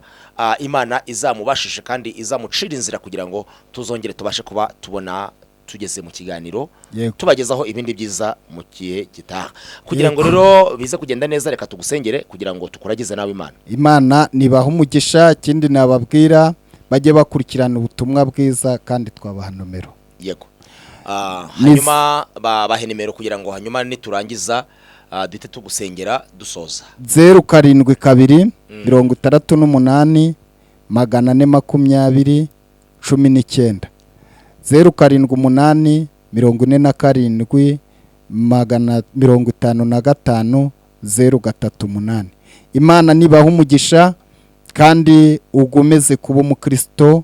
Imana izamubashishe kandi izamucira inzira kugira ngo tuzongere tubashe kuba tubona tugeze mu kiganiro, tubagezaho ibindi byiza mu gihe gitaha. Kugira ngo rero bize kugenda neza, reka tugusengere kugira ngo tukuragize nawe Imana. Imana nibaha umugisha. Ikindi nababwira, bajye bakurikirana ubutumwa bwiza, kandi twabaha nomero. Yego. Hanyuma bahe nimero kugira ngo hanyuma niturangiza duhite tugusengera dusoza. 072 68 420 19, 078 47 455 038. Imana nibaha umugisha, kandi ugomeze kuba umukristo,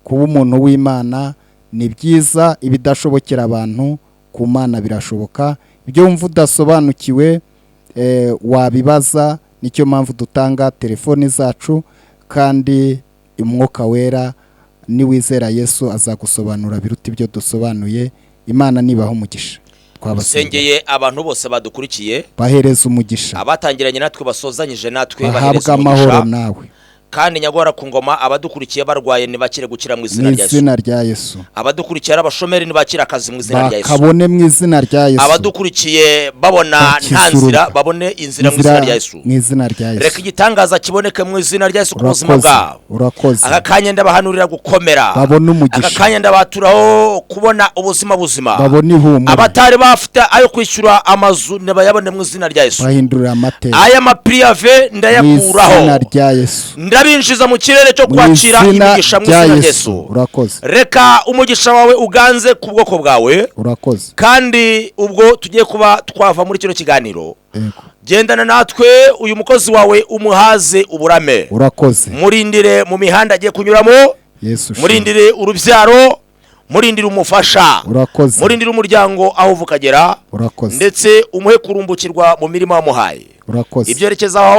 kuba umuntu w'Imana ni byiza. Ibidashobokera abantu ku Mana birashoboka. Ibyo wumva udasobanukiwe, wabibaza, nicyo mpamvu dutanga telefoni zacu, kandi umwuka wera niwizera Yesu azagusobanura biruta ibyo dusobanuye. Imana nibaha umugisha. Twabasengeye Sengeye abantu bose badukurikiye, bahereza umugisha, abatangiranye natwe, basozanyije natwe, bahabwa bahereza amahoro umugisha. nawe. Kandi nyagora ku ngoma, abadukurikiye barwaye ntibakire gukira mu Mu izina rya Yesu. izina rya Yesu. Abadukurikiye ari abashomeri ntibakire akazi mu izina rya Yesu. Bakabone mu izina rya Yesu. Abadukurikiye babona nta Bakizurwa. nzira, babone inzira mu izina rya Yesu. Mu izina rya Reka Yesu. igitangaza kiboneke mu izina rya Yesu ku buzima Urakoze. bwabo. Urakoze. Aka kanya ndabahanurira gukomera. Babone umugisha. Aka kanya ndabaturaho kubona ubuzima buzima. Babone ihumure. Abatari bafite ayo kwishyura amazu ntibayabone mu izina rya Yesu. Bahindurira amateka. Aya mapiriyave Mu ndayakuraho. izina rya Yesu. Ndabinjiza mu kirere cyo Mu kwakira izina imigisha mu rya izina rya Yesu. Yesu. Urakoze. Reka umugisha wawe uganze ku bwoko bwawe. Urakoze. Kandi ubwo tugiye kuba twava muri kino kiganiro, gendana natwe, uyu mukozi wawe umuhaze uburame. Urakoze. Murindire mu mihanda agiye kunyuramo. Yesu ushimwe. Murindire urubyaro, murindire umufasha. Urakoze. Murindire umuryango aho uva ukagera. Urakoze. Ndetse umuhe kurumbukirwa mu mirimo wamuhaye. Urakoze. Ibyerekezaho.